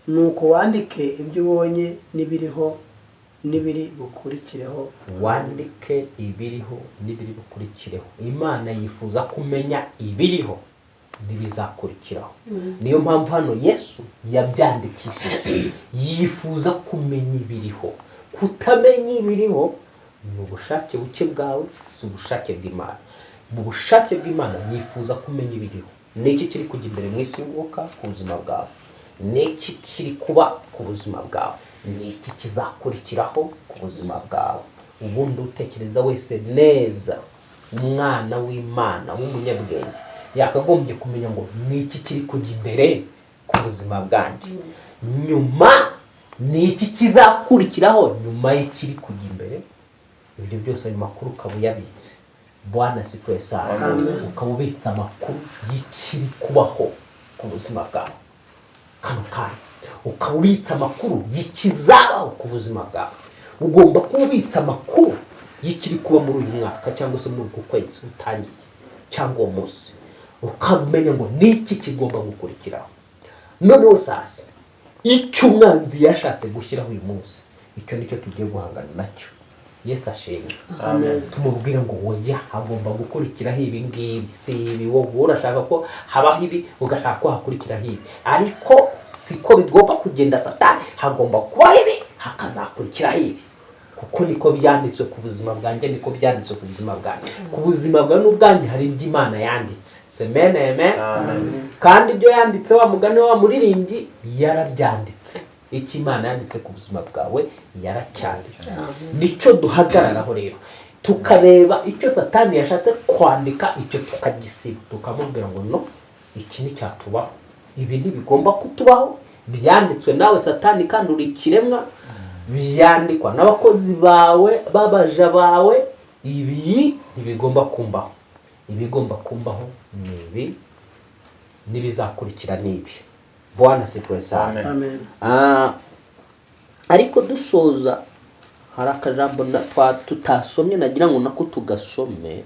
nuko wandike ibyo ubonye n'ibiriho n'ibiri bukurikireho. Wandike ibiriho n'ibiri bukurikireho. Imana yifuza kumenya ibiriho n'ibizakurikiraho. Niyo mpamvu hano Yesu yabyandikishije, yifuza kumenya ibiriho. Kutamenya ibiriho ni ubushake buke bwawe, si ubushake bw'Imana. Mu bushake bw'Imana yifuza kumenya ibiriho. Ni iki kiri kujya imbere mu isi y'umwuka ku buzima bwawe? Ni iki kiri kuba ku buzima bwawe? Ni iki kizakurikiraho ku buzima bwawe? Ubundi utekereza wese neza, umwana w'Imana w'umunyabwenge yakagombye kumenya ngo ni iki kiri kujya imbere ku buzima bwanjye, nyuma ni iki kizakurikiraho nyuma y'ikiri kujya imbere. Ibyo byose ayo makuru ukaba uyabitse. Bwana asifiwe sana. Ukaba ubitse amakuru y'ikiri kubaho ku buzima bwawe kano kanya, ukaba ubitse amakuru y'ikizabaho ku buzima bwawe. Ugomba kuba ubitse amakuru y'ikiri kuba muri uyu mwaka cyangwa se muri uku kwezi utangiye cyangwa uwo munsi, ukamenya ngo niki kigomba gukurikiraho. Noneho sasa icyo umwanzi yashatse gushyiraho uyu munsi, icyo nicyo tugiye guhangana nacyo. Yesu ashimwe. Amen. Tumubwire ngo oya, hagomba gukurikiraho ibi ngibi, si ibi. Wowe urashaka ko habaho ibi, ugashaka ko hakurikiraho ibi, ariko siko bigomba kugenda. Satani, hagomba kubaho ibi hakazakurikiraho ibi, kuko niko byanditswe ku buzima bwanjye, niko byanditswe ku buzima bwanjye. Ku buzima bwawe n'ubwanjye hari ibyo Imana yanditse. Amen, amen. Kandi ibyo yanditse, wa mugani wa muririmbyi, yarabyanditse. Icyo Imana yanditse ku buzima bwawe yaracyanditse. Nicyo duhagararaho rero, tukareba icyo Satani yashatse kwandika, icyo tukagisiba, tukamubwira ngo no, iki nticyatubaho, ibi ntibigomba kutubaho, byanditswe nawe Satani kandi uri ikiremwa, byandikwa n'abakozi bawe babaja bawe, ibi ntibigomba kumbaho. Ibigomba kumbaho ni ibi n'ibizakurikira ni ibi. Bwana asifiwe sana. Amen. Ariko dusoza hari akajambo tutasomye, nagira ngo nako tugasome,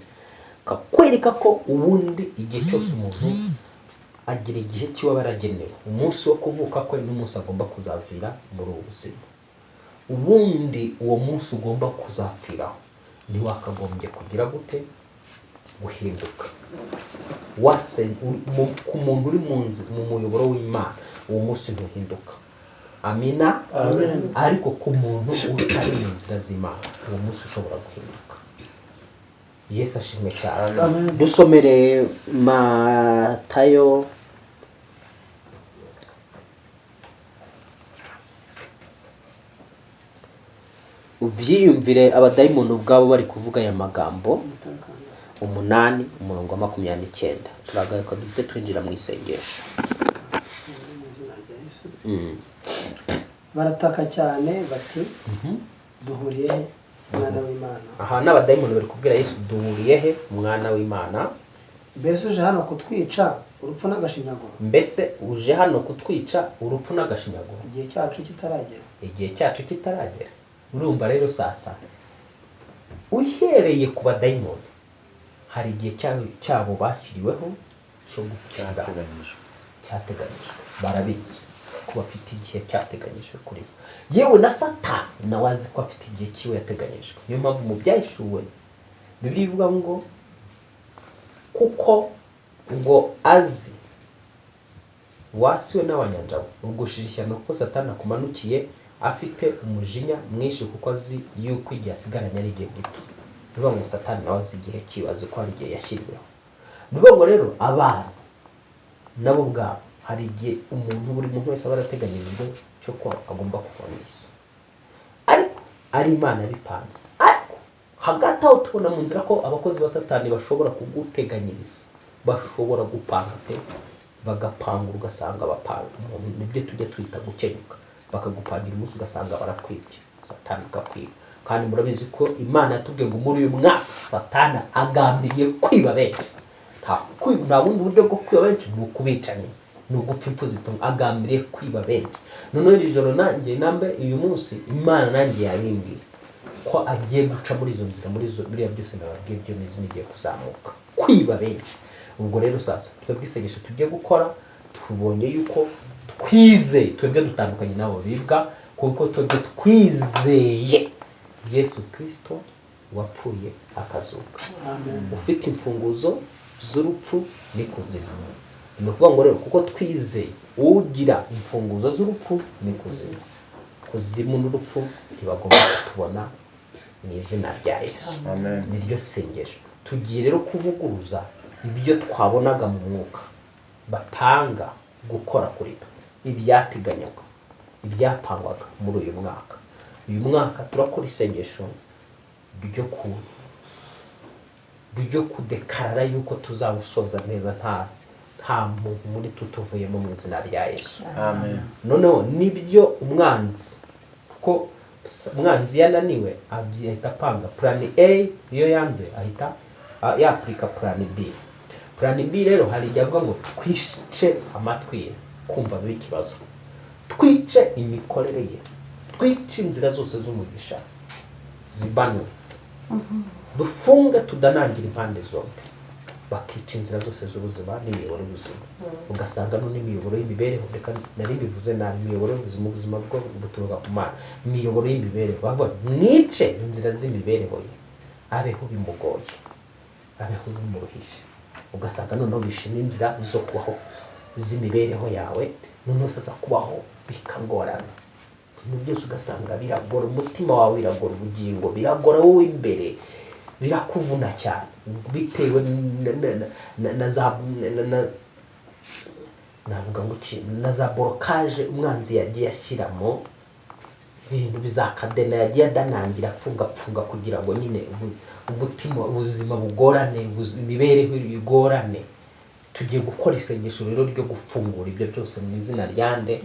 kakwereka ko ubundi igihe cyose umuntu agira igihe kiba baragenewe, umunsi wo kuvuka kwe n'umunsi agomba kuzavira muri ubu buzima. Ubundi uwo munsi ugomba kuzapfiraho ntiwakagombye kugira gute guhinduka. Ku muntu uri mu muyoboro w'Imana, uwo munsi ntuhinduka. Amina. Amen. Ariko ku muntu utari mu nzira z'Imana, uwo munsi ushobora guhinduka. Yesu ashimwe cyane. Amen. Dusomere Matayo ubyiyumvire, abadayimoni ubwabo bari kuvuga aya magambo. 8 umurongo wa 29. Turagaruka duhite twinjira mu isengesho. Barataka cyane bati duhuriye he mwana w'Imana? Aha n'abadayimoni bari kubwira Yesu, duhuriye he mwana w'Imana? Mbese uje hano kutwica urupfu n'agashinyaguro? Mbese uje hano kutwica urupfu n'agashinyaguro? Igihe cyacu kitaragera. Igihe cyacu kitaragera. Urumva rero sasa, uhereye ku badayimoni hari igihe cyabo bashyiriweho cyo gupfira, cyateganyijwe. Barabizi ko bafite igihe cyateganyijwe kuri bo. Yewe na Satani nawe azi ko afite igihe cyiwe yateganyijwe. Niyo mpamvu mu byahishuwe Bibiliya ivuga ngo kuko ngo azi wasiwe n'abanyanjago ugushije ishyano, kuko Satani akumanukiye afite umujinya mwinshi, kuko azi yuko igihe asigaranye ari igihe gito. Bivuga ngo Satani nawe azi igihe cyiwe, azi ko hari igihe yashyiriweho. Bivuga ngo rero abantu nabo ubwabo hari igihe umuntu, buri muntu wese aba yarateganyirijwe cyo ko agomba kuva mu isi, ariko ari Imana yabipanze. Ariko hagati aho tubona mu nzira ko abakozi ba Satani bashobora kuguteganyiriza, bashobora gupanga pe, bagapanga ugasanga bapanga umuntu, nibyo tujya twita gukenyuka, bakagupangira umunsi ugasanga barakwibye. Satani akakwiba. Kandi murabizi ko Imana yatubwiye ngo muri uyu mwaka Satani agambiriye kwiba benshi. Nta bundi buryo bwo kwiba benshi ni ukubicanya, ni ugupfa impfu zitumwa, agambiriye kwiba benshi. Noneho iri joro nanjye nambe uyu munsi Imana nanjye yabimbwiye ko agiye guca muri izo nzira, muri izo biriya byose nababwiye byo mizimu igiye kuzamuka kwiba benshi. Ubwo rero sasa twebwe isengesho tugiye gukora, tubonye yuko twizeye, twebwe dutandukanye nabo bibwa, kuko twebwe twizeye Yesu Kristo wapfuye akazuka. Amen. Ufite imfunguzo z'urupfu n'ikuzimu. Ni ukuvuga ngo rero kuko twizeye ugira imfunguzo z'urupfu n'ikuzimu, kuzimu n'urupfu ntibagomba kutubona mu izina rya Yesu. Amen. Niryo sengesho tugiye rero kuvuguruza ibyo twabonaga mu mwuka bapanga gukora kuri twe, ibyateganywaga, ibyapangwaga muri uyu mwaka. Uyu mwaka turakora isengesho ryo kudekarara yuko tuzawusoza neza, nta muntu muri tutuvuyemo mu izina rya Yesu. Amen. Noneho nibyo umwanzi, kuko umwanzi yananiwe ahita apanga plan A, iyo yanze ahita yaplika plan B. Plan B rero hari igihe avuga ngo twice amatwi ye kumva bibe ikibazo, twice imikorere ye, twice inzira zose z'umugisha zibanwe, dufunge tudanangira impande zombi, bakica inzira zose z'ubuzima n'imiyoboro y'ubuzima. Ugasanga none imiyoboro y'imibereho, reka nari mbivuze nabi, imiyoboro y'ubuzima, ubuzima bwo buturuka ku Mana, imiyoboro y'imibereho, bavuga mwice inzira z'imibereho ye, abeho bimugoye, abeho bimuruhije. Ugasanga noneho bishe n'inzira zo kubaho z'imibereho yawe, noneho sasa kubaho bikagorana. Ibintu byose ugasanga biragora umutima wawe, biragora ubugingo, biragora wowe imbere, birakuvuna cyane bitewe navuga ngo iki, na za blocage umwanzi yagiye ashyiramo, ibintu bizakadena yagiye adanangira apfunga kugira ngo nyine umutima, ubuzima bugorane, imibereho igorane. Tugiye gukora isengesho rero ryo gufungura ibyo byose mu izina rya nde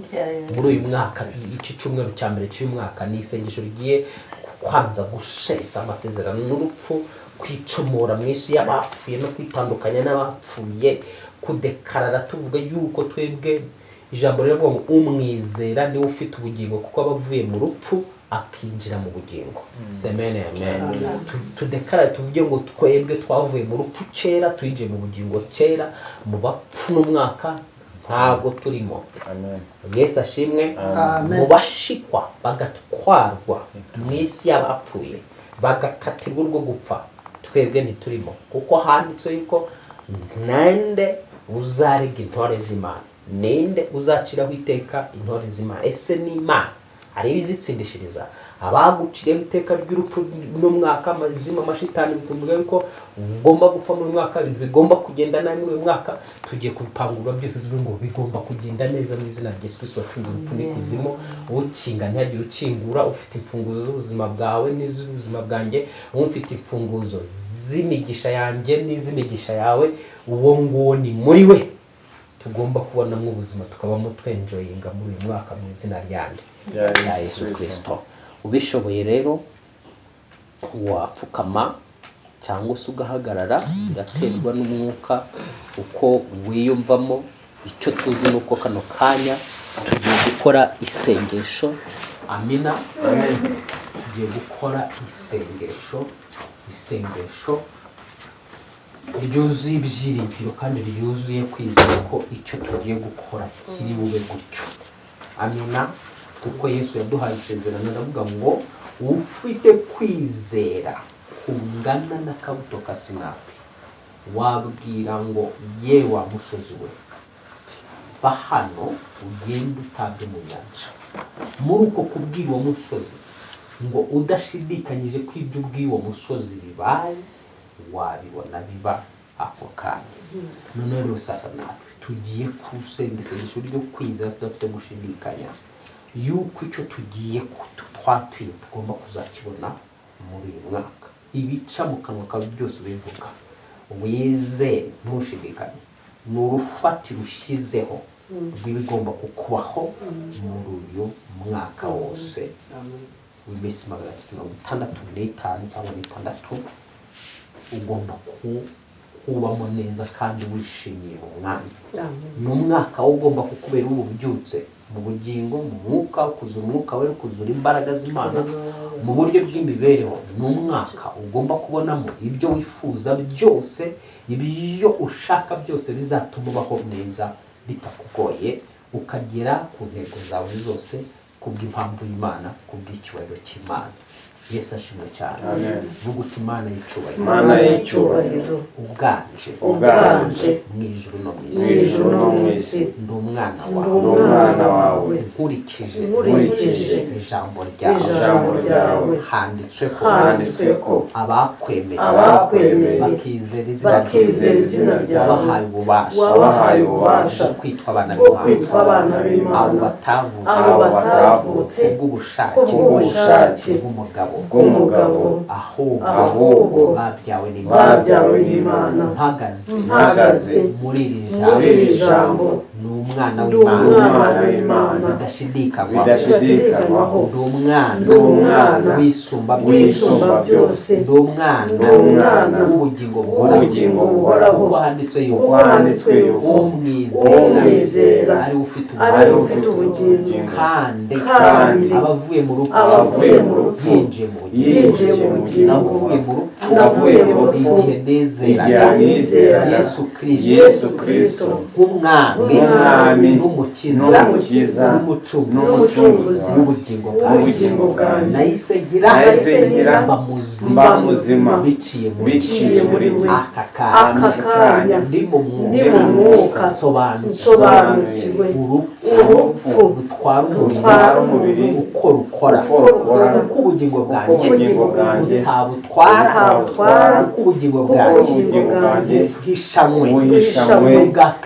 muri uyu mwaka. Iki cyumweru cya mbere cy'uyu mwaka ni isengesho rigiye kwanza gusesa amasezerano n'urupfu, kwicomora mu isi y'abapfuye no kwitandukanya n'abapfuye, kudekarara tuvuga yuko twebwe ijambo riravuga ngo umwizera niwe ufite ubugingo, kuko aba avuye mu rupfu akinjira mu bugingo. Amen, amen. Tudekarare tuvuge ngo twebwe twavuye mu rupfu kera, twinjiye mu bugingo kera, mu bapfu n'umwaka ntabwo turimo. Amen. Yesu ashimwe. Amen. Mu bashikwa bagatwarwa mu isi y'abapfuye bagakatirwa urwo gupfa, twebwe ntiturimo, kuko handitswe yuko nande uzarega intore z'Imana, ninde uzaciraho iteka intore z'Imana? Ese ni Imana ari izitsindishiriza abaguciriyeho iteka ry'urupfu n'umwaka, amazima amashitani bikumbuka yuko ugomba gupfa muri mwaka, ibintu bigomba kugenda nabi muri uyu mwaka. Tugiye kubipangurura byose tuvuge ngo bigomba kugenda neza mu izina rya Yesu Kristo watsinze urupfu n'ikuzimu. Ukinga ntihagire ukingura, ufite imfunguzo z'ubuzima bwawe n'iz'ubuzima bwanjye, ufite imfunguzo z'imigisha yanjye n'iz'imigisha yawe, uwo nguwo ni muri we tugomba kubonamo ubuzima, tukabamo twenjoyinga muri uyu mwaka mu izina rya Yesu Kristo. Ubishoboye rero wapfukama cyangwa se ugahagarara, bigaterwa n'umwuka uko wiyumvamo. Icyo tuzi ni uko kano kanya tugiye gukora isengesho. Amina. Amen. Tugiye gukora isengesho, isengesho ryuzuye ibyiringiro kandi ryuzuye kwizera ko icyo tugiye gukora kiri bube gutyo. Amina. Kuko Yesu yaduhaye isezerano aravuga ngo ufite kwizera kungana n'akabuto ka sinapi, wabwira ngo ye wa musozi we, va hano ugende utabye mu nyanja. Muri uko kubwira uwo musozi ngo udashidikanyije ko ibyo ubwiye uwo musozi bibaye, wabibona biba ako kanya. Noneho rero sasa natwe tugiye gusenga isengesho ryo kwizera tudafite gushidikanya yuko icyo tugiye twatuye tugomba kuzakibona muri uyu mwaka. Ibica mu kanwa kawe byose ubivuga wizere, ntushidikanye, ni urufatiro ushyizeho rw'ibigomba kukubaho muri uyu mwaka wose. w'iminsi 365 cyangwa 6 ugomba kubamo neza kandi wishimiye umwami. Ni umwaka ugomba kukubera ububyutse mu bugingo, mu mwuka, kuzura umwuka we, kuzura imbaraga z'Imana mu buryo bw'imibereho. Ni umwaka ugomba kubonamo ibyo wifuza byose, ibyo ushaka byose bizatuma ubaho neza bitakugoye, ukagera ku ntego zawe zose kubw'impamvu y'Imana, kubw'icyubahiro cy'Imana. Yesu ashimwe cyane. Vuga uti Imana y'icyubahiro, Imana y'icyubahiro, uganje uganje mu ijuru no mu isi, ndi umwana wawe, nkurikije ijambo ryawe, handitswe ko abakwemeye bakizera izina ryawe, wabahaye ububasha bwo kwitwa abana b'Imana, abo batavutse kubw'ubushake bw'umugabo ahubwo babyawe n'Imana. Mpagaze muri iri jambo, ni umwana w'Imana bidashidikanywaho, ndi umwana w'isumba byose, ndi umwana w'ubugingo buhoraho, kuko handitswe yuko umwizera ari ufite ubugingo, kandi abavuye mu rupfu yinjiye mu bugingo, navuye mu rupfu igihe nizeraga Yesu Kristo nk'umwami n'umukiza n'umucunguzi w'ubugingo bwanjye, nahise ngira mba muzima biciye muri we. Aka kanya ndi mu mwuka nsobanukiwe urupfu rutwara umubiri uko rukora, uko ubugingo bwanjye butabutwara, uko ubugingo bwanjye buhishamwe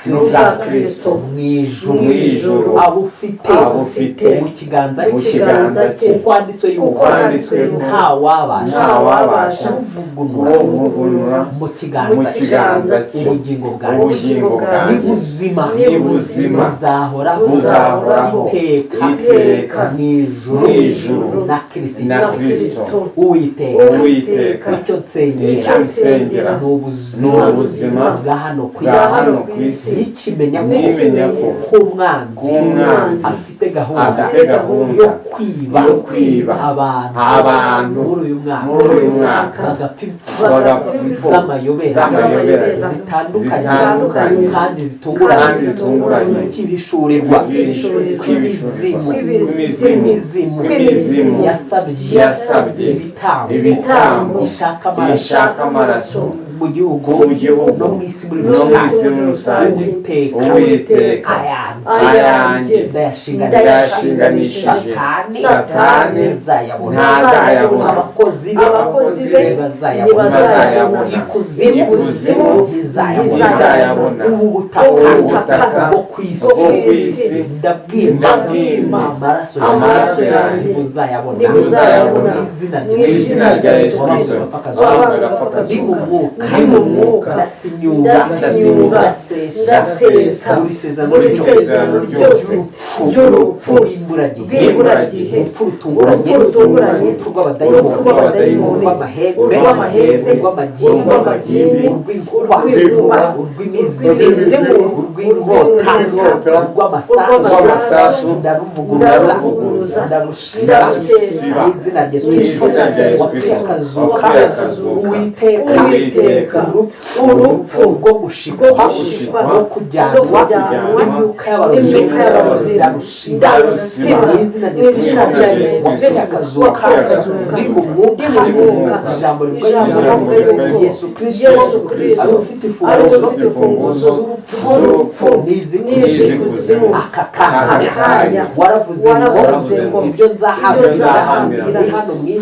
n'ubwa Kristo mu ijuru, abufite mu kiganza cye, kuko handitswe yuko ntawabasha kuvunura mu kiganza cye ubugingo bwanjye ni buzima buzahoraho iteka mu ijuru na Kristo. Uwiteka, icyo nsengera ni ubuzima bwa hano ku isi, nikimenya ko umwanzi afite gahunda yo kwiba abantu muri uyu mwaka bagapfa impfu z'amayobera zitandukanye kandi zitunguranye, kw'ibihishurirwa kw'imizimu yasabye ibitambo ishaka amaraso mu gihugu no mu isi muri rusange. Uwiteka ayanjye ndayashinganishije, Satani ntazayabona, abakozi be ntibazayabona, ikuzimu ntizayabona, ubu butaka bwo ku isi ndabwima amaraso yanjye ntibuzayabona, mu izina rya Yesu Kristo. Ndi mu mwuka ndasinyura ndasesa buri sezerano ryose ry'urupfu rw'imburagihe, urupfu rutunguranye, urupfu rw'abadayimoni, urw'amahembe, urw'amagini, urw'inkuba, urw'imizimu, urw'inkota, urw'amasasu, ndaruvuguruza, ndarusesa mu izina rya Yesu Kristo. Wapfuye akazuka, Uwiteka urupfu rwo gushikwa rwo kujyanwa n'imyuka y'abarozi ndarusiba mu izina rya Yesu Kristo. Wapfuye akazuka, ndi mu mwuka, ijambo rivuga yuko Yesu Kristo ari ufite imfunguzo z'urupfu n'iz'ikuzimu. Aka kanya waravuze ngo ibyo nzahambira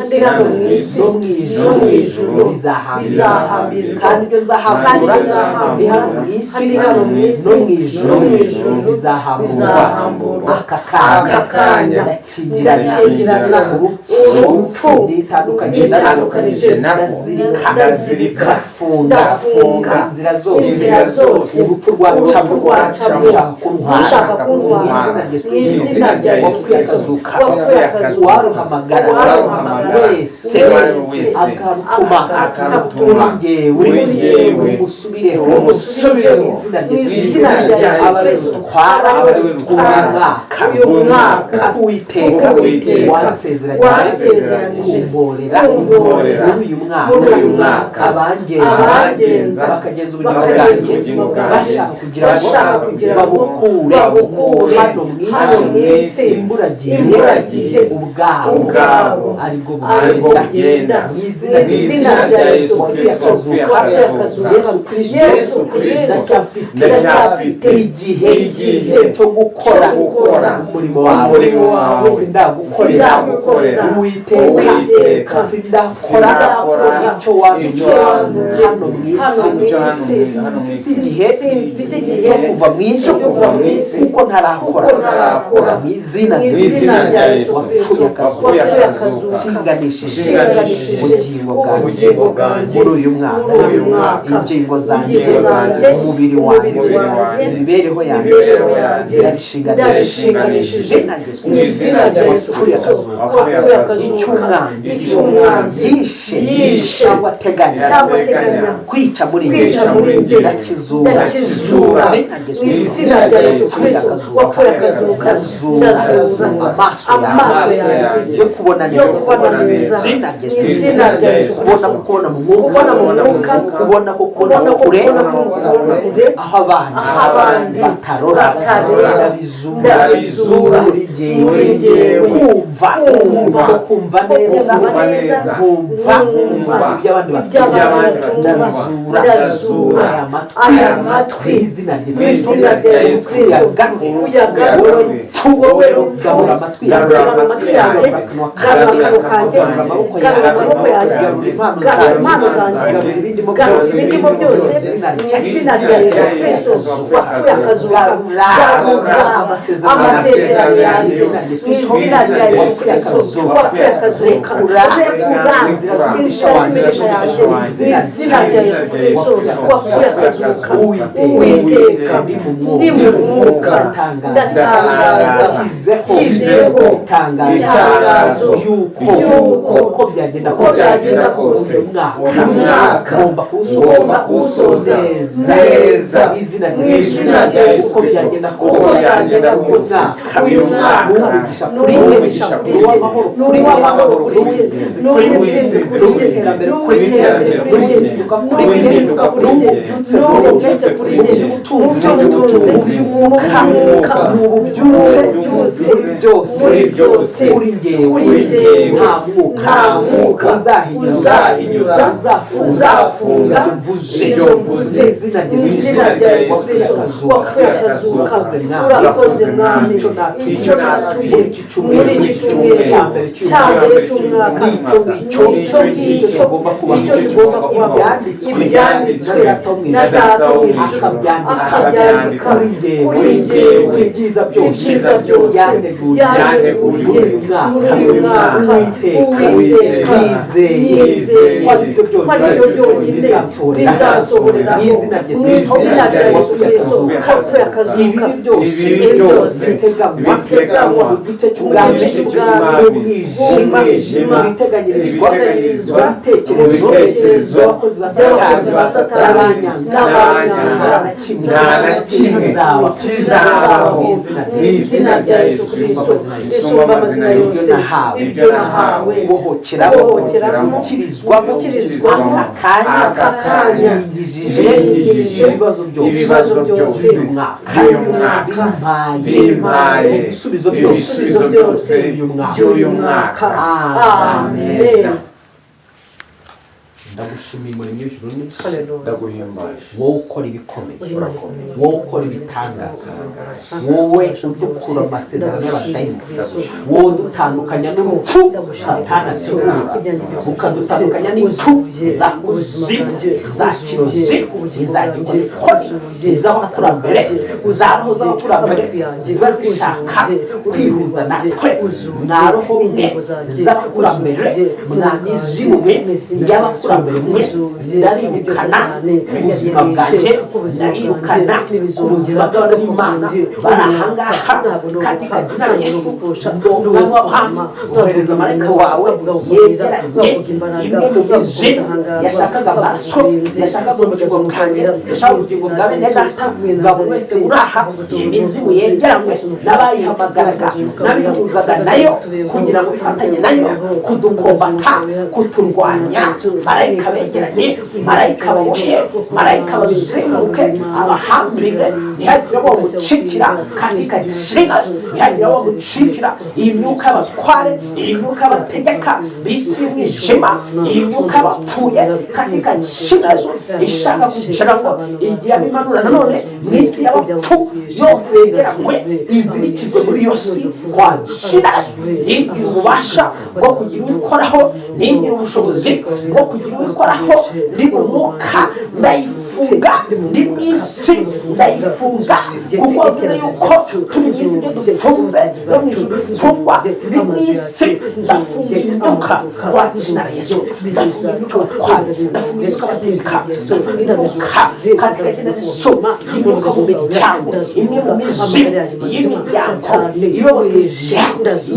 ndi hano mu isi no mu ijuru bizahambira. Kandi ibyo nzahambura ndi hano mu isi no mu ijuru bizahamburwa. Aka kanya ndakingirana urupfu nitandukanije ndazirika ndafunga inzira zose urupfu rwacamo ushaka kuntwara mu izina rya Yesu Kristo wapfuye akazuka waruhamagara wese akarutuma kuri njyewe umusubireho mu izina rya Yesu Kristo uyu mwaka Uwiteka wansezeranije kumborera muri uyu mwaka abangenza bakagenza ubugingo bwanjye bashaka kugira ngo babukure hano mu isi imburagihe ubwabo aribwo bugenda mu izina rya Yesu Kristo Yesu Kristo ndacyafite igihe cyo gukora umurimo wawe sindagukorera Uwiteka sindakora icyo wantumye hano mu isi si igihe cyo kuva mu isi kuko ntarakora mu izina rya Yesu wapfuye akazuka nshinganishije ubugingo bwanjye muri uyu mwaka ingingo zanjye umubiri wanjye imibereho yanjye ndabishinganishije mu izina rya Yesu Kristo wapfuye akazuka icy'umwanzi yishe cyangwa ateganya kwica muri njye ndakizura mu izina rya Yesu Kristo wapfuye akazuka ndazura amaso yanjye yo kubona neza mu izina rya Yesu Kristo kubona mu mwuka kubona kure aho abandi batarora ndabizura muri njyewe kumva neza nkumva iby'abandi batumva ndazura aya matwi mu izina rya Yesu Kristo wowe rupfu garura amatwi yanjye garura akanwa kanjye garura amaboko yanjye garura impano zanjye garura ibindimo byose mu izina rya Yesu Kristo wapfuye akazuka garura amasezerano yanjye mu izina rya Yesu Kristo wapfuye akazuka rekura inzira z'imigisha yanjye mu izina rya Yesu Kristo wapfuye akazuka. Uwiteka ndi mu mwuka ndatangaza nshyizeho itangazo yuko uko byagenda kose uyu mwaka ngomba kuwusoza neza mu izina rya Yesu Kristo uko byagenda kose uyu mwaka n'uw'umugisha kuri njye n'uw'amahoro kuri njye n'uw'intsinzi kuri njye n'uw'iterambere kuri njye n'uw'impinduka kuri njye n'ububyutse kuri njye n'ubutunzi mu mwuka n'ububyutse muri byose kuri njyewe nta mwuka uzahinyuza uzafunga ibyo mvuze mu izina rya Yesu Kristo wapfuye akazuka urakoze Mwami icyo natuye muri iki cyumweru cya mbere cy'umwaka icyo ngicyo nicyo kigomba kubaho ibyanditswe na Data wo mu ijuru akabyandika kuri njyewe ibyiza byose yanteguriye muri uyu mwaka. Uwiteka nizeye ko aribyo byonyine bizansohoreraho mu izina rya Yesu Kristo wapfuye akazuka ibi byose biteganywa mu gice cy'ubwami bw'umwijima biteganyirizwa ibitekerezo by'abakozi ba Satani n'abanyanga nta na kimwe kizabaho mu izina rya Yesu Kristo risumba amazina yose. Ibyo nahawe kubohokeramo gukirizwamo aka kanya yingijije ibibazo byose by'uyu mwaka bimpaye ibisubizo byose by'uyu mwaka. Amen. Ndagushimiye umuremyi w'ijuru n'isi, Ndaguhimbaje. Wowe ukora ibikomeye, wowe ukora ibitangaza, wowe udukura amasezerano y'abadayimoni, wowe udutandukanya n'urupfu Satani ategura, ukadutandukanya n'impfu za kuzimu, za kirozi, iza gikonikoni, iz'abakurambere, za roho z'abakurambere ziba zishaka kwihuza natwe, mwa roho mwe z'abakurambere, mwa mizimu mwe y'abakurambere mwe, ndaribukana ubuzima bwanjye, ndaribukana ubuzima bw'abana b'Imana bari ahangaha katika jina la Yesu. Ndo umwami w'abami, ohereza marayika wawe yegeranye imwe mu mizimu yashakaga amaraso, yashakaga ubugingo bwanjye, yashakaga ubugingo bwa bene data, bwa buri wese uri aha. Iyi mizimu yegeranywe n'abayihamagaraga n'abihuzaga nayo kugira ngo bifatanye nayo kudukombata, kuturwanya. Marayika begeranye, marayika babohe, marayika babizenguruke, abahambirire, ntihagire uwo mucikira katika jina, ntihagire uwo mucikira. Iyi myuka y'abatware, iyi myuka y'abategeka b'isi y'umwijima, iyi myuka y'abapfuye katika jina ishaka kugira ngo igiramo imanura nanone mu isi y'abapfu yose yegeranywe izirikirwe muri iyo si kwa jina. Ntigire ububasha bwo kugira uwikoraho, ntigire ubushobozi bwo kugira uwikoraho. Ndi mu mwuka ndayifunga, ndi mu isi ndayifunga, kuko wavuze yuko turi mu isi ibyo dufunze no mu ijuru bifungwa. Ndi mu isi ndafunga imyuka kwa jina la Yesu, ndafunga imyuka abatware, ndafunga imyuka abateka, ndafunga imyuka katika jina la Yesu, imyuka mu miryango, imwe mu mizimu y'imiryango iyobokeje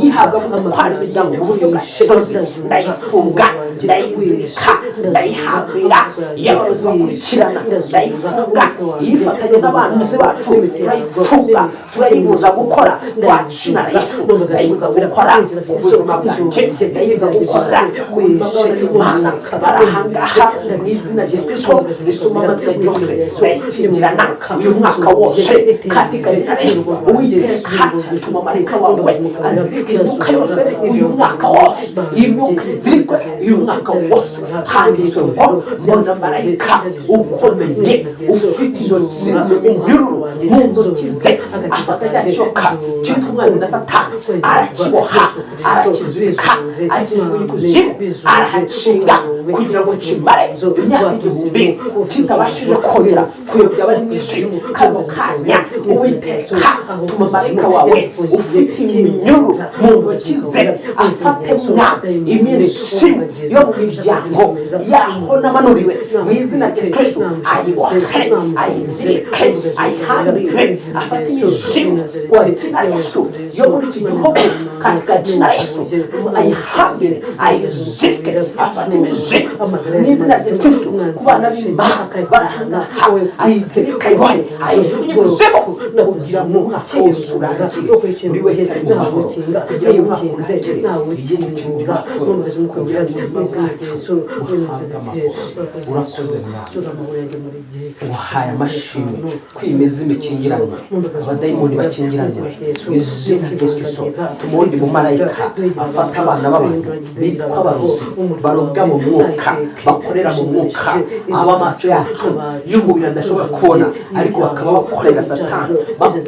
yihabwa gutwara imiryango mu buryo bwa kirozi, ndayifunga, ndayizirika, ndayihambira. Iyo abarozi bakurikirana ndayifunga, yifatanya n'abantu bacu turayifunga, turayibuza gukora kwa jina la Yesu, ndayibuza gukora ku buzima bwanjye, ndayibuza gukora ku buzima bw'abana bari ahangaha mu izina rya Yesu Kristo risumba amazina yose. Ndayikingirana uyu mwaka wose katika jina la Yesu. Uwiteka, tuma marayika wawe azirike imyuka yose uyu mwaka wose, iyi myuka izirikwe uyu mwaka wose. Handitswe ngo mbona marayika ukomeye ufite izosi iminyururu mu ntoki ze, afata cya kiyoka cyitwa umwanzi na Satani, arakiboha, arakizirika, akijugunya ikuzimu, arahakinga kugira ngo kimare imyaka 1000 kitabashije kongera kuyobya abari mu isi. Kano kanya Uwiteka, tuma marayika wawe ufite iminyururu mu ntoki ze afate mwa imizimu yo mu miryango yaho namanuriwe mu izina rya Yesu Kristo, ayibohe, ayizirike, ayihambire, afate imizimu kwa jina la Yesu yo muri iki gihugu katika jina la Yesu, ayihambire, ayizirike, afate imizimu mu izina rya Yesu Kristo ku bana b'Imana bari ahangaha, ayizirike, ayibohe, ayijugunye ikuzimu kugira ngo umwaka wose urangire buri wese ari mu mahoro, kugira ngo umwaka urangire igihugu cy'umwaka, kugira ngo ubuzima bwacu busange amahoro. Urakoze Mwami, uhaye amashimwe ko iyi mizimu ikingiranwe, abadayimoni bakingiranwe mu izina rya Yesu Kristo. Tuma uwundi mumarayika afata abana b'abantu bitwa abarozi, barobwa mu mwuka, bakorera mu mwuka, aba amaso yacu y'umubiri adashobora kubona, ariko bakaba bakorera Satani,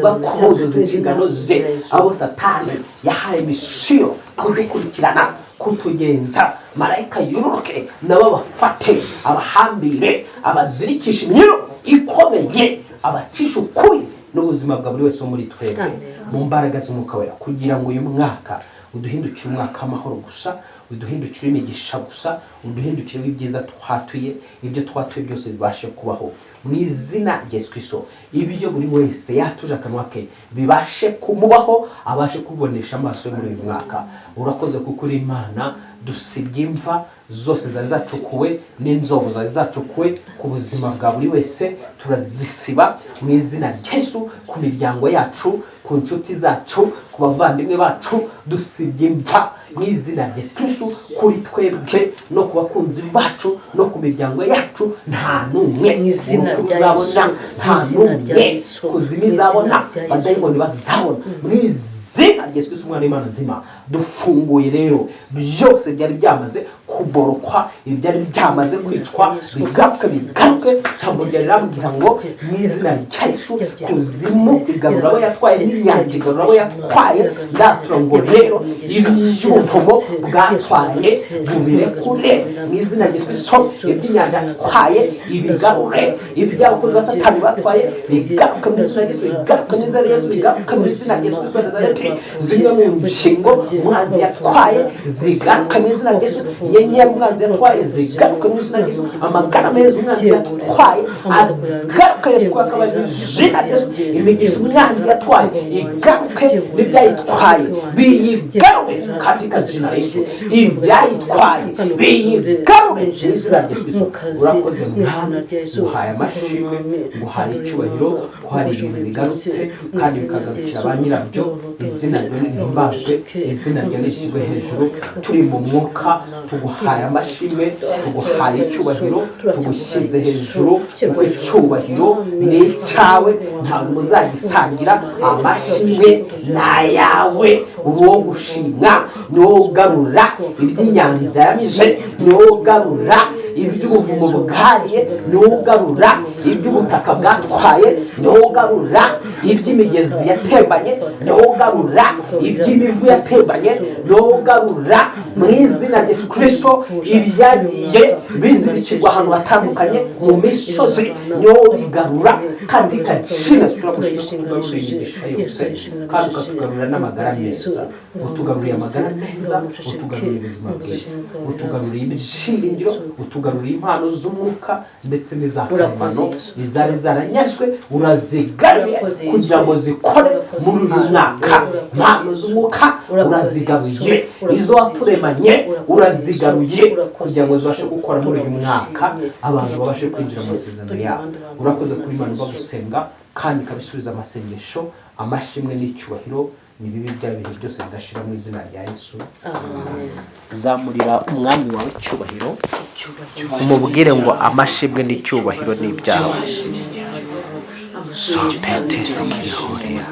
bakuzuza inshingano ze, abo Satani yahaye misiyo kudukurikirana, kutugenza. Marayika yururuke nabo abafate, abahambire, abazirikishe iminyururu ikomeye, abacisha ukuri n'ubuzima bwa buri wese wo muri twebwe mu mbaraga z'umwuka wera, kugira ngo uyu mwaka uduhindukire umwaka w'amahoro gusa, uduhindukire imigisha gusa, uduhindukire ibyiza twatuye, ibyo twatuye byose bibashe kubaho mu izina rya Yesu Kristo. Ibyo buri wese yatuje akanwa ke bibashe kumubaho, abashe kubonesha amaso yo muri uyu mwaka. Urakoze kuko uri Imana. Dusibye imva zose zari zacukuwe n'inzovu zari zacukuwe ku buzima bwa buri wese, turazisiba mu izina rya Yesu, ku miryango yacu, ku nshuti zacu, ku bavandimwe bacu, dusibye imva mu izina rya Yesu Kristo, kuri twebwe no ku bakunzi bacu no ku miryango yacu. Nta n'umwe urupfu ruzabona, nta n'umwe kuzimu izabona, abadayimoni bazabona mu izina Izina rya Yesu Kristo umwana w'Imana nzima, dufunguye rero byose byari byamaze kuborokwa, ibyari byamaze kwicwa bigaruke, bigaruke. Ijambo ryari rirambwira ngo mu izina rya Yesu, kuzimu igarura abo yatwaye, n'inyanja igarura abo yatwaye. Ndatura ngo rero iby'ubuvumo bwatwaye bubirekure mu izina rya Yesu Kristo, iby'inyanja yatwaye ibigarure, iby'abakozi ba Satani batwaye bigaruke mu izina rya Yesu, bigaruke mu izina rya Yesu, bigaruke mu izina rya Yesu Kristo wa Nazareti. Zimwe mu nshingo umwanzi yatwaye zigaruke mu izina rya Yesu, inyenyeri umwanzi yatwaye zigaruke mu izina rya Yesu, amagara meza umwanzi yatwaye agaruke Yesu kuko akaba ari mu izina rya Yesu, imigisha umwanzi yatwaye igaruke, n'ibyayitwaye biyigarure katika jina la Yesu, ibyayitwaye biyigarure mu izina rya Yesu Kristo. Urakoze Mwami, nguhaye amashimwe, nguhaye icyubahiro, ko hari ibintu bigarutse kandi bikagarukira ba nyirabyo. Izina ryawe rihimbazwe, izina ryawe rishyirwe hejuru. Turi mu mwuka, tuguhaye amashimwe, tuguhaye icyubahiro, tugushyize hejuru, kuko icyubahiro ni icyawe, ntabwo muzagisangira. Amashimwe ni ayawe, uri uwo gushimwa, ni wowe ugarura iby'inyanja yamize, ni wowe ugarura iby'ubuvumo bwariye, ni wowe ugarura iby'ubutaka bwatwaye, ni wowe ugarura iby'imigezi yatembanye, ni wowe ugarura iby'imivu yatembanye, ni wowe ugarura mu izina rya Yesu Kristo ibyagiye bizirikirwa ahantu hatandukanye mu misozi, ni wowe ubigarura katika jina. Turagushimira ko utugarurira imigisha yose kandi ukatugarurira n'amagara meza. Utugaruriye amagara meza, utugaruriye ubuzima bwiza, utugaruriye ibyiringiro, utugaruriye impano z'umwuka ndetse n'iza karemano, izari zaranyazwe urazigaruye kugira ngo zikore muri uyu mwaka. Impano z'umwuka urazigaruye, izo waturemanye urazigaruye kugira ngo zibashe gukora muri uyu mwaka, abantu babashe kwinjira mu masezerano yabo. Urakoze kuri Imana uva gusenga kandi ikabisubiza amasengesho. Amashimwe n'icyubahiro ni bibi bya bihe byose bidashira mu izina rya Yesu. Zamurira umwami wawe icyubahiro, umubwire ngo amashimwe n'icyubahiro ni ibyawe. Sopete sekirihoreya.